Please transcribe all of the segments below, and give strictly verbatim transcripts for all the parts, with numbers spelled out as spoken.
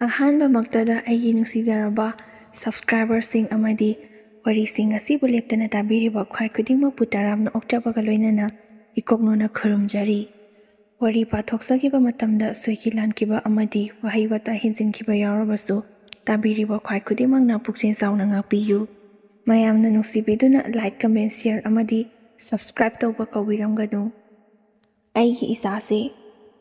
ꯑꯍꯥꯟꯕꯃꯛꯇꯗ ꯑꯩꯒꯤ ꯅꯨꯡꯁꯤꯖꯔꯕ subscriberꯁꯤꯡ ꯑꯃꯗꯤ ꯋꯥꯔꯤꯁꯤꯡ ꯑꯁꯤꯕꯨ ꯂꯦꯞꯇꯅ ꯇꯥꯕꯤꯔꯤꯕ ꯈ꯭ꯋꯥꯏ ꯈꯨꯗꯤꯡꯃꯛꯄꯨ ꯇꯔꯥꯝꯅ ꯑꯣꯛꯆꯕꯒ ꯂꯣꯏꯅꯅ ꯏꯀꯣꯛꯅꯣꯅ ꯈꯨꯔꯨꯝꯖꯔꯤ꯫ ꯋꯥꯔꯤ ꯄꯥꯊꯣꯛꯆꯈꯤꯕ ꯃꯇꯝꯗ ꯁꯣꯏꯈꯤ ꯂꯥꯟꯈꯤꯕ ꯑꯃꯗꯤ ꯋꯥꯍꯩ ꯋꯥꯇꯥ ꯍꯦꯟꯖꯤꯟꯈꯤꯕ ꯌꯥꯎꯔꯕꯁꯨ ꯇꯥꯕꯤꯔꯤꯕ ꯈ꯭ꯋꯥꯏ ꯈꯨꯗꯤꯡꯃꯛꯅ ꯄꯨꯛꯆꯦꯜ ꯆꯥꯎꯅ ꯉꯥꯛꯄꯤꯌꯨ꯫ ꯃꯌꯥꯝꯅ ꯅꯨꯡꯁꯤꯕꯤꯗꯨꯅ like, comment, share ꯑꯃꯗꯤ subscribe ꯇꯧꯕ ꯀꯧꯕꯤꯔꯝꯒꯅꯨ꯫ ꯑꯩꯒꯤ ꯏꯆꯥꯁꯦ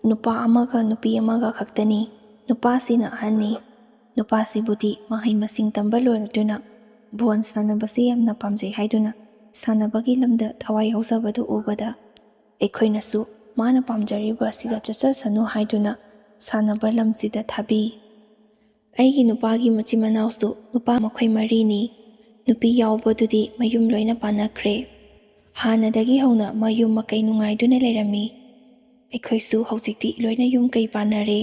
ꯅꯨꯄꯥ ꯑꯃꯒ ꯅꯨꯄꯤ ꯑꯃꯒ ꯈꯛꯇꯅꯤ꯫ ꯅꯨꯄꯥꯁꯤꯅ ꯑꯍꯟꯅꯤ꯫ ꯅꯨꯄꯥꯁꯤꯕꯨꯗꯤ ꯃꯍꯩ ꯃꯁꯤꯡ ꯇꯝꯕ ꯂꯣꯏꯔꯗꯨꯅ ꯕꯣꯜ ꯁꯥꯟꯅꯕꯁꯤ ꯌꯥꯝꯅ ꯄꯥꯝꯖꯩ ꯍꯥꯏꯗꯨꯅ ꯁꯥꯟꯅꯕꯒꯤ ꯂꯝꯗ ꯊꯋꯥꯏ ꯌꯥꯎꯖꯕꯗꯨ ꯎꯕꯗ ꯑꯩꯈꯣꯏꯅꯁꯨ ꯃꯥꯅ ꯄꯥꯝꯖꯔꯤꯕ ꯑꯁꯤꯗ ꯆꯠꯆꯁꯅꯨ ꯍꯥꯏꯗꯨꯅ ꯁꯥꯟꯅꯕ ꯂꯝꯁꯤꯗ ꯊꯥꯕꯤ꯫ ꯑꯩꯒꯤ ꯅꯨꯄꯥꯒꯤ ꯃꯆꯤꯟ ꯃꯅꯥꯎꯁꯨ ꯅꯨꯄꯥ ꯃꯈꯣꯏ ꯃꯔꯤꯅꯤ꯫ ꯅꯨꯄꯤ ꯌꯥꯎꯕꯗꯨꯗꯤ ꯃꯌꯨꯝ ꯂꯣꯏꯅ ꯄꯥꯟꯅꯈ꯭ꯔꯦ꯫ ꯍꯥꯟꯅꯗꯒꯤ ꯍꯧꯅ ꯃꯌꯨꯝ ꯃꯀꯩ ꯅꯨꯡꯉꯥꯏꯗꯨꯅ ꯂꯩꯔꯝꯃꯤ꯫ ꯑꯩꯈꯣꯏꯁꯨ ꯍꯧꯖꯤꯛꯇꯤ ꯂꯣꯏꯅ ꯌꯨꯝ ꯀꯩ ꯄꯥꯟꯅꯔꯦ꯫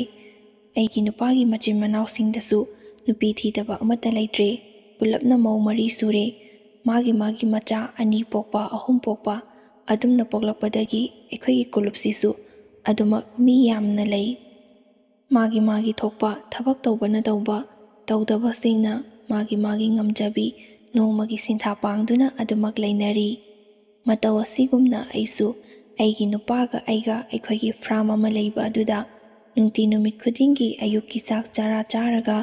ꯑꯩꯒꯤ ꯅꯨꯄꯥꯒꯤ ꯃꯆꯤꯟ ꯃꯅꯥꯎꯁꯤꯡꯗꯁꯨ ꯅꯨꯄꯤ ꯊꯤꯗꯕ ꯑꯃꯠꯇ ꯂꯩꯇ꯭ꯔꯦ꯫ ꯄꯨꯂꯞꯅ ꯃꯧ ꯃꯔꯤ ꯁꯨꯔꯦ꯫ ꯃꯥꯒꯤ ꯃꯥꯒꯤ ꯃꯆꯥ ꯑꯅꯤ ꯄꯣꯛꯄ, ꯑꯍꯨꯝ ꯄꯣꯛꯄ, ꯑꯗꯨꯝꯅ ꯄꯣꯛꯂꯛꯄꯗꯒꯤ ꯑꯩꯈꯣꯏꯒꯤ ꯀꯣꯂꯨꯞꯁꯤꯁꯨ ꯑꯗꯨꯃꯛ ꯃꯤ ꯌꯥꯝꯅ ꯂꯩ꯫ ꯃꯥꯒꯤ ꯃꯥꯒꯤ ꯊꯣꯛꯄ ꯊꯕꯛ ꯇꯧꯕꯅ ꯇꯧꯕ, ꯇꯧꯗꯕꯁꯤꯡꯅ ꯃꯥꯒꯤ ꯃꯥꯒꯤ ꯉꯝꯖꯕꯤ ꯅꯣꯡꯃꯒꯤ ꯁꯤꯟꯊꯥ ꯄꯥꯡꯗꯨꯅ ꯑꯗꯨꯃꯛ ꯂꯩꯅꯔꯤ꯫ ꯃꯇꯧ ꯑꯁꯤꯒꯨꯝꯅ ꯑꯩꯁꯨ ꯑꯩꯒꯤ ꯅꯨꯄꯥꯒ ꯑꯩꯒ ꯑꯩꯈꯣꯏꯒꯤ farm ꯑꯃ ꯂꯩꯕ ꯑꯗꯨꯗ ꯅꯨꯡꯇꯤ ꯅꯨꯃꯤꯠ ꯈꯨꯗꯤꯡꯒꯤ ꯑꯌꯨꯛꯀꯤ ꯆꯥꯛ ꯆꯔꯥ ꯆꯥꯔꯒ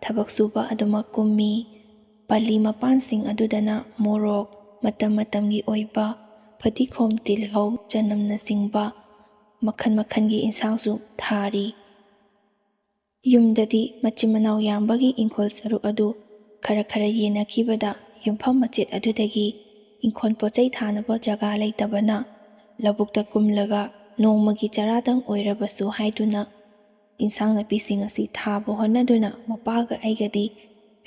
ꯊꯕꯛ ꯁꯨꯕ ꯑꯗꯨꯃꯛ ꯀꯨꯝꯃꯤ꯫ ꯄꯥꯂꯤ ꯃꯄꯥꯟꯁꯤꯡ ꯑꯗꯨꯗꯅ ꯃꯣꯔꯣꯛ, ꯃꯇꯝ ꯃꯇꯝꯒꯤ ꯑꯣꯏꯕ ꯐꯗꯤꯒꯣꯝ, ꯇꯤꯜꯍꯧ, ꯆꯅꯝꯅꯆꯤꯡꯕ ꯃꯈꯜ ꯃꯈꯜꯒꯤ ꯏꯟꯁꯥꯡꯁꯨ ꯊꯥꯔꯤ꯫ ꯌꯨꯝꯗꯗꯤ ꯃꯆꯤꯟ ꯃꯅꯥꯎ ꯌꯥꯝꯕꯒꯤ ꯏꯪꯈꯣꯜ ꯁꯔꯨꯛ ꯑꯗꯨ ꯈꯔ ꯈꯔ ꯌꯦꯟꯅꯈꯤꯕꯗ ꯌꯨꯝꯐꯝ ꯃꯆꯦꯠ ꯑꯗꯨꯗꯒꯤ ꯏꯪꯈꯣꯜ ꯄꯣꯠꯆꯩ ꯊꯥꯅꯕ ꯖꯒꯥ ꯂꯩꯇꯕꯅ ꯂꯧꯕꯨꯛꯇ ꯀꯨꯝꯂꯒ ꯅꯣꯡꯃꯒꯤ ꯆꯔꯥꯗꯪ ꯑꯣꯏꯔꯕꯁꯨ ꯍꯥꯏꯗꯨꯅ ꯏꯟꯁꯥꯡ ꯅꯥꯄꯤꯁꯤꯡ ꯑꯁꯤ ꯊꯥꯕ ꯍꯣꯠꯅꯗꯨꯅ ꯃꯄꯥꯒ ꯑꯩꯒꯗꯤ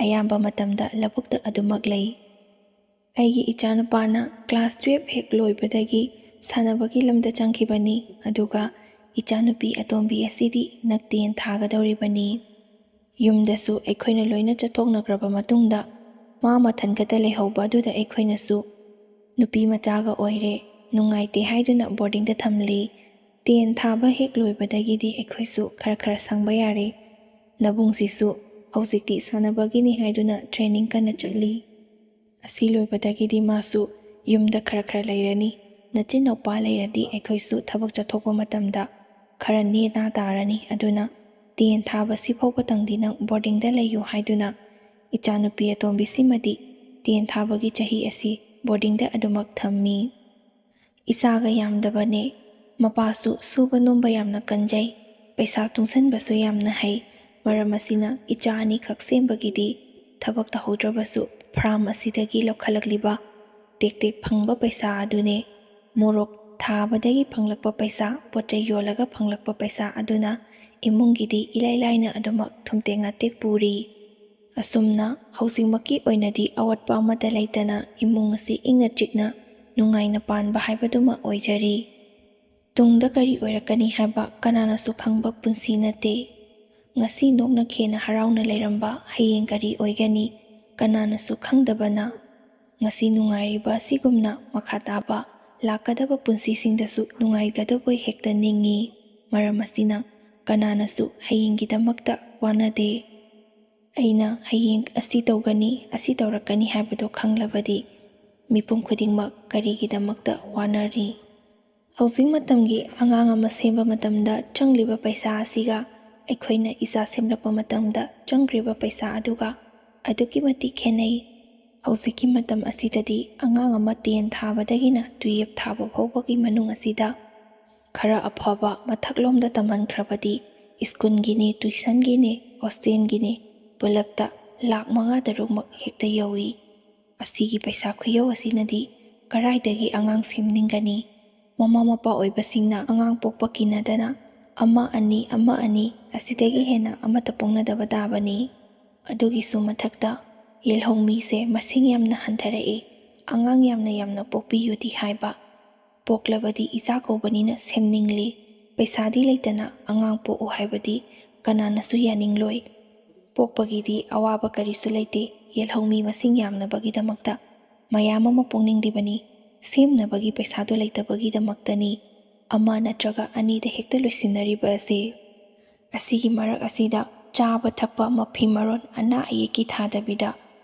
ꯑꯌꯥꯝꯕ ꯃꯇꯝꯗ ꯂꯧꯕꯨꯛꯇ ꯑꯗꯨꯃꯛ ꯂꯩ꯫ ꯑꯩꯒꯤ ꯏꯆꯥꯅꯨꯄꯥꯅ class twelve ꯍꯦꯛ ꯂꯣꯏꯕꯗꯒꯤ ꯁꯥꯟꯅꯕꯒꯤ ꯂꯝꯗ ꯆꯪꯈꯤꯕꯅꯤ, ꯑꯗꯨꯒ ꯏꯆꯥꯅꯨꯄꯤ ꯑꯇꯣꯝꯕꯤ ꯑꯁꯤꯗꯤ ꯍꯟꯗꯛ ten ꯊꯥꯒꯗꯧꯔꯤꯕꯅꯤ꯫ ꯌꯨꯝꯗꯁꯨ ꯑꯩꯈꯣꯏꯅ ꯂꯣꯏꯅ ꯆꯠꯊꯣꯛꯅꯈ꯭ꯔꯕ ꯃꯇꯨꯡꯗ ꯃꯥ ꯃꯊꯟ ꯈꯛꯇ ꯂꯩꯍꯧꯕ ꯑꯗꯨꯗ ꯑꯩꯈꯣꯏꯅꯁꯨ ꯅꯨꯄꯤ ꯃꯆꯥꯒ ꯑꯣꯏꯔꯦ, ꯅꯨꯡꯉꯥꯏꯇꯦ ꯍꯥꯏꯗꯨꯅ boardingꯗ ꯊꯝꯂꯤ꯫ Ten ꯊꯥꯕ ꯍꯦꯛ ꯂꯣꯏꯕꯗꯒꯤꯗꯤ ꯑꯩꯈꯣꯏꯁꯨ ꯈꯔ ꯈꯔ ꯁꯪꯕ ꯌꯥꯔꯦ꯫ ꯅꯕꯨꯡꯁꯤꯁꯨ ꯍꯧꯖꯤꯛꯇꯤ ꯁꯥꯟꯅꯕꯒꯤꯅꯤ ꯍꯥꯏꯗꯨꯅ training ꯀꯟꯅ ꯆꯠꯂꯤ꯫ ꯑꯁꯤ ꯂꯣꯏꯕꯗꯒꯤꯗꯤ ꯃꯥꯁꯨ ꯌꯨꯝꯗ ꯈꯔ ꯈꯔ ꯂꯩꯔꯅꯤ꯫ ꯅꯆꯤꯟ ꯅꯧꯄꯥ ꯂꯩꯔꯗꯤ ꯑꯩꯈꯣꯏꯁꯨ ꯊꯕꯛ ꯆꯠꯊꯣꯛꯄ ꯃꯇꯝꯗ ꯈꯔ ꯅꯦꯅꯥ ꯇꯥꯔꯅꯤ꯫ ꯑꯗꯨꯅ ten ꯊꯥꯕꯁꯤ ꯐꯥꯎꯕꯇꯪꯗꯤ ꯅꯪ boardingꯗ ꯂꯩꯌꯨ ꯍꯥꯏꯗꯨꯅ ꯏꯆꯥꯅꯨꯄꯤ ꯑꯇꯣꯝꯕꯤꯁꯤꯃꯗꯤ ten ꯊꯥꯕꯒꯤ ꯆꯍꯤ ꯑꯁꯤ boardingꯗ ꯑꯗꯨꯃꯛ ꯊꯝꯃꯤ꯫ ꯏꯆꯥꯒ ꯌꯥꯝꯗꯕꯅꯦ꯫ ꯃꯄꯥꯁꯨ ꯁꯨꯕ ꯅꯣꯝꯕ ꯌꯥꯝꯅ ꯀꯟꯖꯩ꯫ ꯄꯩꯁꯥ ꯇꯨꯡꯁꯟꯕꯁꯨ ꯌꯥꯝꯅ ꯍꯩ꯫ ꯃꯔꯝ ꯑꯁꯤꯅ ꯏꯆꯥ ꯑꯅꯤꯈꯛ ꯁꯦꯝꯕꯒꯤꯗꯤ ꯊꯕꯛ ꯇꯧꯍꯧꯗ꯭ꯔꯕꯁꯨ farm ꯑꯁꯤꯗꯒꯤ ꯂꯧꯈꯠꯂꯛꯂꯤꯕ ꯇꯦꯛ ꯇꯦꯛ ꯐꯪꯕ ꯄꯩꯁꯥ ꯑꯗꯨꯅꯦ꯫ ꯃꯣꯔꯣꯛ ꯊꯥꯕꯗꯒꯤ ꯐꯪꯂꯛꯄ ꯄꯩꯁꯥ, ꯄꯣꯠ ꯆꯩ ꯌꯣꯜꯂꯒ ꯐꯪꯂꯛꯄ ꯄꯩꯁꯥ ꯑꯗꯨꯅ ꯏꯃꯨꯡꯒꯤꯗꯤ ꯏꯂꯥꯏ ꯂꯥꯏꯅ ꯑꯗꯨꯃꯛ ꯊꯨꯝꯇꯦꯛ ꯅꯥꯇꯦꯛ ꯄꯨꯔꯤ꯫ ꯑꯁꯨꯝꯅ ꯍꯧꯖꯤꯛꯃꯛꯀꯤ ꯑꯣꯏꯅꯗꯤ ꯑꯋꯥꯠꯄ ꯑꯃꯠꯇ ꯂꯩꯇꯅ ꯏꯃꯨꯡ ꯑꯁꯤ ꯏꯪꯅ ꯆꯤꯛꯅ ꯅꯨꯡꯉꯥꯏꯅ ꯄꯥꯟꯕ ꯍꯥꯏꯕꯗꯨꯃ ꯑꯣꯏꯖꯔꯤ꯫ ꯇꯨꯡꯗ ꯀꯔꯤ ꯑꯣꯏꯔꯛꯀꯅꯤ ꯍꯥꯏꯕ ꯀꯅꯥꯅꯁꯨ ꯈꯪꯕ ꯄꯨꯟꯁꯤ ꯅꯠꯇꯦ꯫ ꯉꯁꯤ ꯅꯣꯛꯅ ꯈꯦꯅ ꯍꯔꯥꯎꯅ ꯂꯩꯔꯝꯕ ꯍꯌꯦꯡ ꯀꯔꯤ ꯑꯣꯏꯒꯅꯤ ꯀꯅꯥꯅꯁꯨ ꯈꯪꯗꯕꯅ, ꯉꯁꯤ ꯅꯨꯡꯉꯥꯏꯔꯤꯕ ꯑꯁꯤꯒꯨꯝꯅ ꯃꯈꯥ ꯇꯥꯕ ꯂꯥꯛꯀꯗꯕ ꯄꯨꯟꯁꯤꯁꯤꯡꯗꯁꯨ ꯅꯨꯡꯉꯥꯏꯒꯗꯕꯣꯏ ꯍꯦꯛꯇ ꯅꯤꯡꯏ꯫ ꯃꯔꯝ ꯑꯁꯤꯅ ꯀꯅꯥꯅꯁꯨ ꯍꯌꯦꯡꯒꯤꯗꯃꯛꯇ ꯋꯥꯅꯗꯦ꯫ ꯑꯩꯅ ꯍꯌꯦꯡ ꯑꯁꯤ ꯇꯧꯒꯅꯤ, ꯑꯁꯤ ꯇꯧꯔꯛꯀꯅꯤ ꯍꯥꯏꯕꯗꯣ ꯈꯪꯂꯕꯗꯤ ꯃꯤꯄꯨꯝ ꯈꯨꯗꯤꯡꯃꯛ ꯀꯔꯤꯒꯤꯗꯃꯛꯇ ꯋꯥꯅꯔꯤ? ꯍꯧꯖꯤꯛ ꯃꯇꯝꯒꯤ ꯑꯉꯥꯡ ꯑꯃ ꯁꯦꯝꯕ ꯃꯇꯝꯗ ꯆꯪꯂꯤꯕ ꯄꯩꯁꯥ ꯑꯁꯤꯒ ꯑꯩꯈꯣꯏꯅ ꯏꯆꯥ ꯁꯦꯝꯂꯛꯄ ꯃꯇꯝꯗ ꯆꯪꯈ꯭ꯔꯤꯕ ꯄꯩꯁꯥ ꯑꯗꯨꯒ ꯑꯗꯨꯛꯀꯤ ꯃꯇꯤꯛ ꯈꯦꯠꯅꯩ꯫ ꯍꯧꯖꯤꯛꯀꯤ ꯃꯇꯝ ꯑꯁꯤꯗꯗꯤ ꯑꯉꯥꯡ ꯑꯃ ten ꯊꯥꯕꯗꯒꯤꯅ twelve ꯊꯥꯕ ꯐꯥꯎꯕꯒꯤ ꯃꯅꯨꯡ ꯑꯁꯤꯗ ꯈꯔ ꯑꯐꯕ ꯃꯊꯛꯂꯣꯝꯗ ꯇꯝꯍꯟꯈ꯭ꯔꯕꯗꯤ ꯁ꯭ꯀꯨꯜꯒꯤꯅꯦ, tuitionꯒꯤꯅꯦ, hostelꯒꯤꯅꯦ, ꯄꯨꯂꯞꯇ ꯂꯥꯈ ꯃꯉꯥ ꯇꯔꯨꯛꯃꯛ ꯍꯦꯛꯇ ꯌꯧꯏ꯫ ꯑꯁꯤꯒꯤ ꯄꯩꯁꯥ ꯈꯨꯌꯧ ꯑꯁꯤꯅꯗꯤ ꯀꯔꯥꯏꯗꯒꯤ ꯑꯉꯥꯡ ꯁꯦꯝꯅꯤꯡꯒꯅꯤ? ꯃꯃꯥ ꯃꯄꯥ ꯑꯣꯏꯕꯁꯤꯡꯅ ꯑꯉꯥꯡ ꯄꯣꯛꯄ ꯀꯤꯅꯗꯅ ꯑꯃ ꯑꯅꯤ, ꯑꯃ ꯑꯅꯤ, ꯑꯁꯤꯗꯒꯤ ꯍꯦꯟꯅ ꯑꯃꯠꯇ ꯄꯣꯛꯅꯗꯕ ꯇꯥꯕꯅꯤ꯫ ꯑꯗꯨꯒꯤꯁꯨ ꯃꯊꯛꯇ ꯌꯦꯜꯍꯧꯃꯤꯁꯦ ꯃꯁꯤꯡ ꯌꯥꯝꯅ ꯍꯟꯊꯔꯛꯏ꯫ ꯑꯉꯥꯡ ꯌꯥꯝꯅ ꯌꯥꯝꯅ ꯄꯣꯛꯄꯤꯌꯨꯗꯤ ꯍꯥꯏꯕ, ꯄꯣꯛꯂꯕꯗꯤ ꯏꯆꯥ ꯀꯧꯕꯅꯤꯅ ꯁꯦꯝꯅꯤꯡꯂꯤ꯫ ꯄꯩꯁꯥꯗꯤ ꯂꯩꯇꯅ ꯑꯉꯥꯡ ꯄꯣꯛꯎ ꯍꯥꯏꯕꯗꯤ ꯀꯅꯥꯅꯁꯨ ꯌꯥꯅꯤꯡꯂꯣꯏ꯫ ꯄꯣꯛꯄꯒꯤꯗꯤ ꯑꯋꯥꯕ ꯀꯔꯤꯁꯨ ꯂꯩꯇꯦ꯫ ꯌꯦꯜꯍꯧꯃꯤ ꯃꯁꯤꯡ ꯌꯥꯝꯅꯕꯒꯤꯗꯃꯛꯇ ꯃꯌꯥꯝ ꯑꯃ ꯄꯣꯛꯅꯤꯡꯂꯤꯕꯅꯤ꯫ ꯁꯦꯝꯅꯕꯒꯤ ꯄꯩꯁꯥꯗꯨ ꯂꯩꯇꯕꯒꯤꯗꯃꯛꯇꯅꯤ ꯑꯃ ꯅꯠꯇ꯭ꯔꯒ ꯑꯅꯤꯗ ꯍꯦꯛꯇ ꯂꯣꯏꯁꯤꯟꯅꯔꯤꯕ ꯑꯁꯤ꯫ ꯑꯁꯤꯒꯤ ꯃꯔꯛ ꯑꯁꯤꯗ ꯆꯥꯕ ꯊꯛꯄ, ꯃꯐꯤ ꯃꯔꯣꯟ, ꯑꯅꯥ ꯑꯌꯦꯛꯀꯤ ꯊꯥꯗꯕꯤꯗ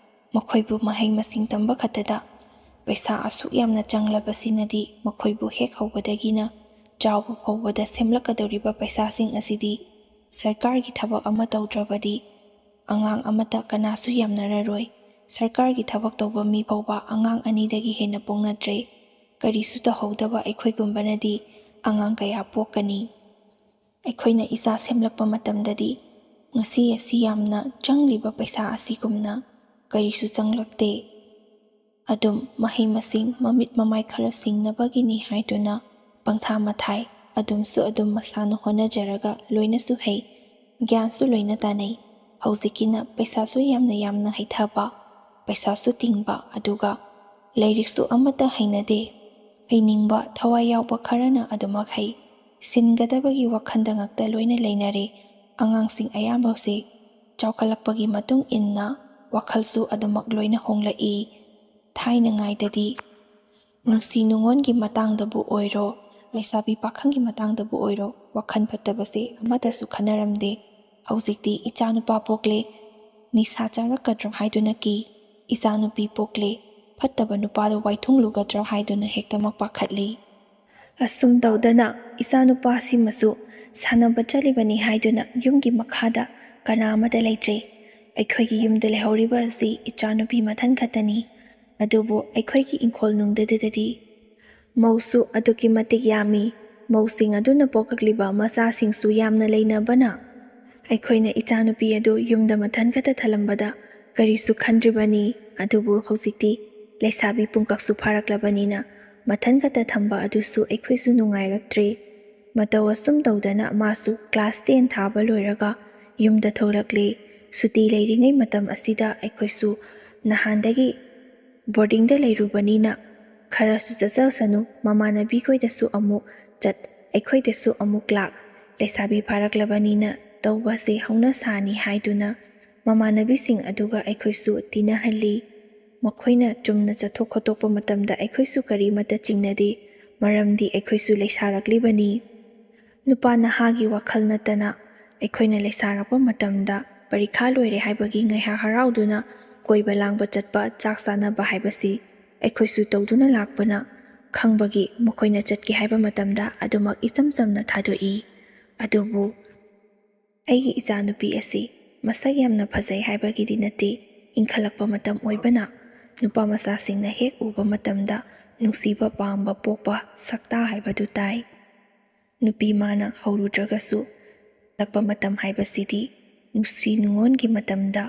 ꯃꯈꯣꯏꯕꯨ ꯃꯍꯩ ꯃꯁꯤꯡ ꯇꯝꯕ ꯈꯛꯇꯗ ꯄꯩꯁꯥ ꯑꯁꯨꯛ ꯌꯥꯝꯅ ꯆꯪꯂꯕꯁꯤꯅꯗꯤ ꯃꯈꯣꯏꯕꯨ ꯍꯦꯛ ꯍꯧꯕꯗꯒꯤꯅ ꯆꯥꯎꯕ ꯐꯥꯎꯕꯗ ꯁꯦꯝꯂꯛꯀꯗꯧꯔꯤꯕ ꯄꯩꯁꯥꯁꯤꯡ ꯑꯁꯤꯗꯤ ꯁꯔꯀꯥꯔꯒꯤ ꯊꯕꯛ ꯑꯃ ꯇꯧꯗ꯭ꯔꯕꯗꯤ ꯑꯉꯥꯡ ꯑꯃꯠꯇ ꯀꯅꯥꯁꯨ ꯌꯥꯝꯅꯔꯔꯣꯏ꯫ ꯁꯔꯀꯥꯔꯒꯤ ꯊꯕꯛ ꯇꯧꯕ ꯃꯤ ꯐꯥꯎꯕ ꯑꯉꯥꯡ ꯑꯅꯤꯗꯒꯤ ꯍꯦꯟꯅ ꯄꯣꯛꯅꯗ꯭ꯔꯦ꯫ ꯀꯔꯤꯁꯨ ꯇꯧꯍꯧꯗꯕ ꯑꯩꯈꯣꯏꯒꯨꯝꯕꯅꯗꯤ ꯑꯉꯥꯡ ꯀꯌꯥ ꯄꯣꯛꯀꯅꯤ? ꯑꯩꯈꯣꯏꯅ ꯏꯆꯥ ꯁꯦꯝꯂꯛꯄ ꯃꯇꯝꯗꯗꯤ ꯉꯁꯤ ꯑꯁꯤ ꯌꯥꯝꯅ ꯆꯪꯂꯤꯕ ꯄꯩꯁꯥ ꯑꯁꯤꯒꯨꯝꯅ ꯀꯔꯤꯁꯨ ꯆꯪꯂꯛꯇꯦ꯫ ꯑꯗꯨꯝ ꯃꯍꯩ ꯃꯁꯤꯡ ꯃꯃꯤꯠ ꯃꯃꯥꯏ ꯈꯔ ꯁꯤꯡꯅꯕꯒꯤꯅꯤ ꯍꯥꯏꯗꯨꯅ ꯄꯪꯊꯥ ꯃꯊꯥꯏ꯫ ꯑꯗꯨꯝꯁꯨ ꯑꯗꯨꯝ ꯃꯁꯥꯅ ꯍꯣꯠꯅꯖꯔꯒ ꯂꯣꯏꯅꯁꯨ ꯍꯩ, ꯒ꯭ꯌꯥꯟꯁꯨ ꯂꯣꯏꯅ ꯇꯥꯅꯩ꯫ ꯍꯧꯖꯤꯛꯀꯤꯅ ꯄꯩꯁꯥꯁꯨ ꯌꯥꯝꯅ ꯌꯥꯝꯅ ꯍꯩꯊꯕ, ꯄꯩꯁꯥꯁꯨ ꯇꯤꯡꯕ, ꯑꯗꯨꯒ ꯂꯥꯏꯔꯤꯛꯁꯨ ꯑꯃꯠꯇ ꯍꯩꯅꯗꯦ꯫ ꯍꯩꯅꯤꯡꯕ, ꯊꯋꯥꯏ ꯌꯥꯎꯕ ꯈꯔꯅ ꯑꯗꯨꯃꯛ ꯍꯩ꯫ ꯁꯤꯟꯒꯗꯕꯒꯤ ꯋꯥꯈꯜꯗ ꯉꯥꯛꯇ ꯂꯣꯏꯅ ꯂꯩꯅꯔꯦ꯫ ꯑꯉꯥꯡꯁꯤꯡ ꯑꯌꯥꯝꯕꯁꯤ ꯆꯥꯎꯈꯠꯂꯛꯄꯒꯤ ꯃꯇꯨꯡ ꯏꯟꯅ ꯋꯥꯈꯜꯁꯨ ꯑꯗꯨꯃꯛ ꯂꯣꯏꯅ ꯍꯣꯡꯂꯛꯏ꯫ ꯊꯥꯏꯅꯉꯥꯏꯗꯗꯤ ꯅꯨꯡꯁꯤ ꯅꯨꯡꯉꯣꯟꯒꯤ ꯃꯇꯥꯡꯗꯕꯨ ꯑꯣꯏꯔꯣ, ꯂꯩꯁꯥꯕꯤ ꯄꯥꯈꯪꯒꯤ ꯃꯇꯥꯡꯗꯕꯨ ꯑꯣꯏꯔꯣ, ꯋꯥꯈꯜ ꯐꯠꯇꯕꯁꯦ ꯑꯃꯠꯇꯁꯨ ꯈꯟꯅꯔꯝꯗꯦ꯫ ꯍꯧꯖꯤꯛꯇꯤ ꯏꯆꯥꯅꯨꯄꯥ ꯄꯣꯛꯂꯦ, ꯅꯤꯁꯥ ꯆꯥꯔꯛꯀꯗ꯭ꯔꯥ ꯍꯥꯏꯗꯨꯅ ꯀꯤ, ꯏꯆꯥꯅꯨꯄꯤ ꯄꯣꯛꯂꯦ, ꯐꯠꯇꯕ ꯅꯨꯄꯥꯗ ꯋꯥꯏꯊꯨꯡꯂꯨꯒꯗ꯭ꯔꯥ ꯍꯥꯏꯗꯨꯅ ꯍꯦꯛꯇꯃꯛ ꯄꯥꯈꯠꯂꯤ꯫ ꯑꯁꯨꯝ ꯇꯧꯗꯅ ꯏꯆꯥꯅꯨꯄꯥꯁꯤꯃꯁꯨ ꯁꯥꯟꯅꯕ ꯆꯠꯂꯤꯕꯅꯤ ꯍꯥꯏꯗꯨꯅ ꯌꯨꯝꯒꯤ ꯃꯈꯥꯗ ꯀꯅꯥ ꯑꯃꯠꯇ ꯂꯩꯇ꯭ꯔꯦ꯫ ꯑꯩꯈꯣꯏꯒꯤ ꯌꯨꯝꯗ ꯂꯩꯍꯧꯔꯤꯕ ꯑꯁꯤ ꯏꯆꯥꯅꯨꯄꯤ ꯃꯊꯟ ꯈꯛꯇꯅꯤ꯫ ꯑꯗꯨꯕꯨ ꯑꯩꯈꯣꯏꯒꯤ ꯏꯪꯈꯣꯜ ꯅꯨꯡꯗꯨꯗꯗꯤ ꯃꯧꯁꯨ ꯑꯗꯨꯛꯀꯤ ꯃꯇꯤꯛ ꯌꯥꯝꯃꯤ꯫ ꯃꯧꯁꯤꯡ ꯑꯗꯨꯅ ꯄꯣꯛꯂꯛꯂꯤꯕ ꯃꯆꯥꯁꯤꯡꯁꯨ ꯌꯥꯝꯅ ꯂꯩꯅꯕꯅ ꯑꯩꯈꯣꯏꯅ ꯏꯆꯥꯅꯨꯄꯤ ꯑꯗꯨ ꯌꯨꯝꯗ ꯃꯊꯟ ꯈꯛꯇ ꯊꯜꯂꯝꯕꯗ ꯀꯔꯤꯁꯨ ꯈꯟꯗ꯭ꯔꯤꯕꯅꯤ꯫ ꯑꯗꯨꯕꯨ ꯍꯧꯖꯤꯛꯇꯤ ꯂꯩꯁꯥꯕꯤ ꯄꯨꯡꯀꯛꯁꯨ ꯐꯥꯔꯛꯂꯕꯅꯤꯅ ꯃꯊꯟ ꯈꯛꯇ ꯊꯝꯕ ꯑꯗꯨꯁꯨ ꯑꯩꯈꯣꯏꯁꯨ ꯅꯨꯡꯉꯥꯏꯔꯛꯇ꯭ꯔꯦ꯫ ꯃꯇꯧ ꯑꯁꯨꯝ ꯇꯧꯗꯅ ꯃꯥꯁꯨ class ten ꯊꯥꯕ ꯂꯣꯏꯔꯒ ꯌꯨꯝꯗ ꯊꯣꯛꯂꯛꯂꯦ꯫ ꯁꯨꯇꯤ ꯂꯩꯔꯤꯉꯩ ꯃꯇꯝ ꯑꯁꯤꯗ ꯑꯩꯈꯣꯏꯁꯨ ꯅꯍꯥꯟꯗꯒꯤ boardingꯗ ꯂꯩꯔꯨꯕꯅꯤꯅ ꯈꯔꯁꯨ ꯆꯠꯆꯁꯅꯨ, ꯃꯃꯥꯟꯅꯕꯤꯈꯣꯏꯗꯁꯨ ꯑꯃꯨꯛ ꯆꯠ, ꯑꯩꯈꯣꯏꯗꯁꯨ ꯑꯃꯨꯛ ꯂꯥꯛ, ꯂꯩꯁꯥꯕꯤ ꯐꯥꯔꯛꯂꯕꯅꯤꯅ ꯇꯧꯕꯁꯦ ꯍꯧꯅ ꯁꯥꯅꯤ ꯍꯥꯏꯗꯨꯅ ꯃꯃꯥꯟꯅꯕꯤꯁꯤꯡ ꯑꯗꯨꯒ ꯑꯩꯈꯣꯏꯁꯨ ꯇꯤꯟꯅꯍꯜꯂꯤ꯫ ꯃꯈꯣꯏꯅ ꯆꯨꯝꯅ ꯆꯠꯊꯣꯛ ꯈꯣꯠꯇꯣꯛꯄ ꯃꯇꯝꯗ ꯑꯩꯈꯣꯏꯁꯨ ꯀꯔꯤꯃꯠꯇ ꯆꯤꯡꯅꯗꯦ, ꯃꯔꯝꯗꯤ ꯑꯩꯈꯣꯏꯁꯨ ꯂꯩꯁꯥꯔꯛꯂꯤꯕꯅꯤ꯫ ꯅꯨꯄꯥ ꯅꯍꯥꯒꯤ ꯋꯥꯈꯜ ꯅꯠꯇꯅ ꯑꯩꯈꯣꯏꯅ ꯂꯩꯁꯥꯔꯛꯄ ꯃꯇꯝꯗ ꯄꯔꯤꯈꯥ ꯂꯣꯏꯔꯦ ꯍꯥꯏꯕꯒꯤ ꯉꯥꯏꯍꯥꯛ ꯍꯔꯥꯎꯗꯨꯅ ꯀꯣꯏꯕ ꯂꯥꯡꯕ ꯆꯠꯄ, ꯆꯥꯛ ꯆꯥꯅꯕ ꯍꯥꯏꯕꯁꯤ ꯑꯩꯈꯣꯏꯁꯨ ꯇꯧꯗꯨꯅ ꯂꯥꯛꯄꯅ ꯈꯪꯕꯒꯤ ꯃꯈꯣꯏꯅ ꯆꯠꯀꯦ ꯍꯥꯏꯕ ꯃꯇꯝꯗ ꯑꯗꯨꯃꯛ ꯏꯆꯝ ꯆꯝꯅ ꯊꯥꯗꯣꯛꯏ꯫ ꯑꯗꯨꯕꯨ ꯑꯩꯒꯤ ꯏꯆꯥꯅꯨꯄꯤ ꯑꯁꯤ ꯃꯁꯛ ꯌꯥꯝꯅ ꯐꯖꯩ ꯍꯥꯏꯕꯒꯤꯗꯤ ꯅꯠꯇꯦ, ꯏꯟꯈꯠꯂꯛꯄ ꯃꯇꯝ ꯑꯣꯏꯕꯅ ꯅꯨꯄꯥ ꯃꯆꯥꯁꯤꯡꯅ ꯍꯦꯛ ꯎꯕ ꯃꯇꯝꯗ ꯅꯨꯡꯁꯤꯕ ꯄꯥꯝꯕ ꯄꯣꯛꯄ ꯁꯛꯇꯥ ꯍꯥꯏꯕꯗꯨ ꯇꯥꯏ꯫ ꯅꯨꯄꯤ ꯃꯥꯅ ꯍꯧꯔꯨꯗ꯭ꯔꯒꯁꯨ, ꯏꯟꯈꯠꯂꯛꯄ ꯃꯇꯝ ꯍꯥꯏꯕꯁꯤꯗꯤ ꯅꯨꯡꯁꯤ ꯅꯨꯡꯉꯣꯟꯒꯤ ꯃꯇꯝꯗ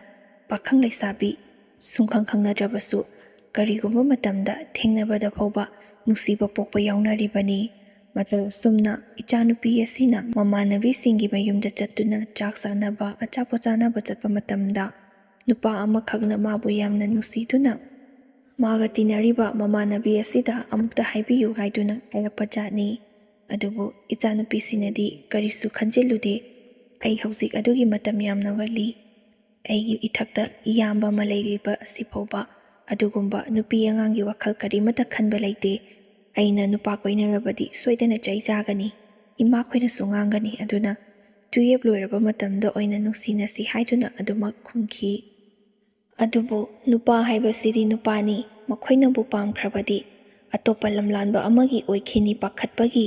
ꯄꯥꯈꯪ ꯂꯩꯁꯥꯕꯤ ꯁꯨꯡꯈꯪ ꯈꯪꯅꯗ꯭ꯔꯕꯁꯨ ꯀꯔꯤꯒꯨꯝꯕ ꯃꯇꯝꯗ ꯊꯦꯡꯅꯕꯗ ꯐꯥꯎꯕ ꯅꯨꯡꯁꯤꯕ ꯄꯣꯛꯄ ꯌꯥꯎꯅꯔꯤꯕꯅꯤ꯫ ꯃꯇꯧ ꯑꯁꯨꯝꯅ ꯏꯆꯥꯅꯨꯄꯤ ꯑꯁꯤꯅ ꯃꯃꯥꯟꯅꯕꯤꯁꯤꯡꯒꯤ ꯃꯌꯨꯝꯗ ꯆꯠꯇꯨꯅ ꯆꯥꯛ ꯆꯥꯅꯕ, ꯑꯆꯥꯄꯣꯠ ꯆꯥꯅꯕ ꯆꯠꯄ ꯃꯇꯝꯗ ꯅꯨꯄꯥ ꯑꯃꯈꯛꯅ ꯃꯥꯕꯨ ꯌꯥꯝꯅ ꯅꯨꯡꯁꯤꯗꯨꯅ ꯃꯥꯒ ꯇꯤꯟꯅꯔꯤꯕ ꯃꯃꯥꯟꯅꯕꯤ ꯑꯁꯤꯗ ꯑꯃꯨꯛꯇ ꯍꯥꯏꯕꯤꯌꯨ ꯍꯥꯏꯗꯨꯅ ꯍꯥꯏꯔꯛꯄ ꯖꯥꯠꯅꯤ꯫ ꯑꯗꯨꯕꯨ ꯏꯆꯥꯅꯨꯄꯤꯁꯤꯅꯗꯤ ꯀꯔꯤꯁꯨ ꯈꯟꯖꯤꯜꯂꯨꯗꯦ꯫ "ꯑꯩ ꯍꯧꯖꯤꯛ ꯑꯗꯨꯒꯤ ꯃꯇꯝ ꯌꯥꯝꯅ ꯋꯥꯠꯂꯤ꯫ ꯑꯩꯒꯤ ꯏꯊꯛꯇ ꯏꯌꯥꯝꯕ ꯑꯃ ꯂꯩꯔꯤꯕ ꯑꯁꯤ ꯐꯥꯎꯕ ꯑꯗꯨꯒꯨꯝꯕ ꯅꯨꯄꯤ ꯑꯉꯥꯡꯒꯤ ꯋꯥꯈꯜ ꯀꯔꯤꯃꯠꯇ ꯈꯟꯕ ꯂꯩꯇꯦ꯫ ꯑꯩꯅ ꯅꯨꯄꯥ ꯀꯣꯏꯅꯔꯕꯗꯤ ꯁꯣꯏꯗꯅ ꯆꯩ ꯆꯥꯒꯅꯤ, ꯏꯃꯥꯈꯣꯏꯅꯁꯨ ꯉꯥꯡꯒꯅꯤ꯫ ꯑꯗꯨꯅ ꯇꯨꯌꯦꯞ ꯂꯣꯏꯔꯕ ꯃꯇꯝꯗ ꯑꯣꯏꯅ ꯅꯨꯡꯁꯤꯅꯁꯤ" ꯍꯥꯏꯗꯨꯅ ꯑꯗꯨꯃꯛ ꯈꯨꯝꯈꯤ꯫ ꯑꯗꯨꯕꯨ ꯅꯨꯄꯥ ꯍꯥꯏꯕꯁꯤꯗꯤ ꯅꯨꯄꯥꯅꯤ, ꯃꯈꯣꯏꯅꯕꯨ ꯄꯥꯝꯈ꯭ꯔꯕꯗꯤ ꯑꯇꯣꯞꯄ ꯂꯝꯂꯥꯟꯕ ꯑꯃꯒꯤ ꯑꯣꯏꯈꯤꯅꯤ ꯄꯥꯈꯠꯄꯒꯤ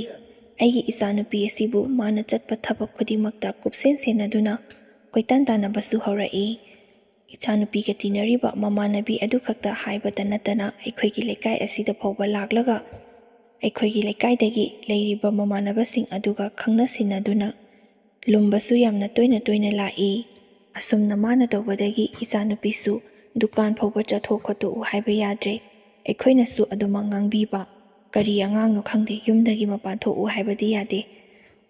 ꯑꯩꯒꯤ ꯏꯆꯥꯅꯨꯄꯤ ꯑꯁꯤꯕꯨ ꯃꯥꯅ ꯆꯠꯄ ꯊꯕꯛ ꯈꯨꯗꯤꯡꯃꯛꯇ ꯀꯨꯞꯁꯦꯟ ꯁꯦꯟꯅꯗꯨꯅ ꯀꯣꯏꯇꯥꯟ ꯇꯥꯟꯅꯕꯁꯨ ꯍꯧꯔꯛꯏ꯫ ꯏꯆꯥꯅꯨꯄꯤꯒ ꯇꯤꯟꯅꯔꯤꯕ ꯃꯃꯥꯟꯅꯕꯤ ꯑꯗꯨꯈꯛꯇ ꯍꯥꯏꯕꯇ ꯅꯠꯇꯅ ꯑꯩꯈꯣꯏꯒꯤ ꯂꯩꯀꯥꯏ ꯑꯁꯤꯗ ꯐꯥꯎꯕ ꯂꯥꯛꯂꯒ ꯑꯩꯈꯣꯏꯒꯤ ꯂꯩꯀꯥꯏꯗꯒꯤ ꯂꯩꯔꯤꯕ ꯃꯃꯥꯟꯅꯕꯁꯤꯡ ꯑꯗꯨꯒ ꯈꯪꯅ ꯁꯤꯟꯅꯗꯨꯅ ꯂꯨꯝꯕꯁꯨ ꯌꯥꯝꯅ ꯇꯣꯏꯅ ꯇꯣꯏꯅ ꯂꯥꯛꯏ꯫ ꯑꯁꯨꯝꯅ ꯃꯥꯅ ꯇꯧꯕꯗꯒꯤ ꯏꯆꯥꯅꯨꯄꯤꯁꯨ ꯗꯨꯀꯥꯟ ꯐꯥꯎꯕ ꯆꯠꯊꯣꯛ ꯈꯣꯠꯇꯣꯛꯎ ꯍꯥꯏꯕ ꯌꯥꯗ꯭ꯔꯦ꯫ ꯑꯩꯈꯣꯏꯅꯁꯨ ꯑꯗꯨꯃꯛ ꯉꯥꯡꯕꯤꯕ, "ꯀꯔꯤ ꯑꯉꯥꯡꯅꯣ ꯈꯪꯗꯦ, ꯌꯨꯝꯗꯒꯤ ꯃꯄꯥꯟ ꯊꯣꯛꯎ ꯍꯥꯏꯕꯗꯤ ꯌꯥꯗꯦ,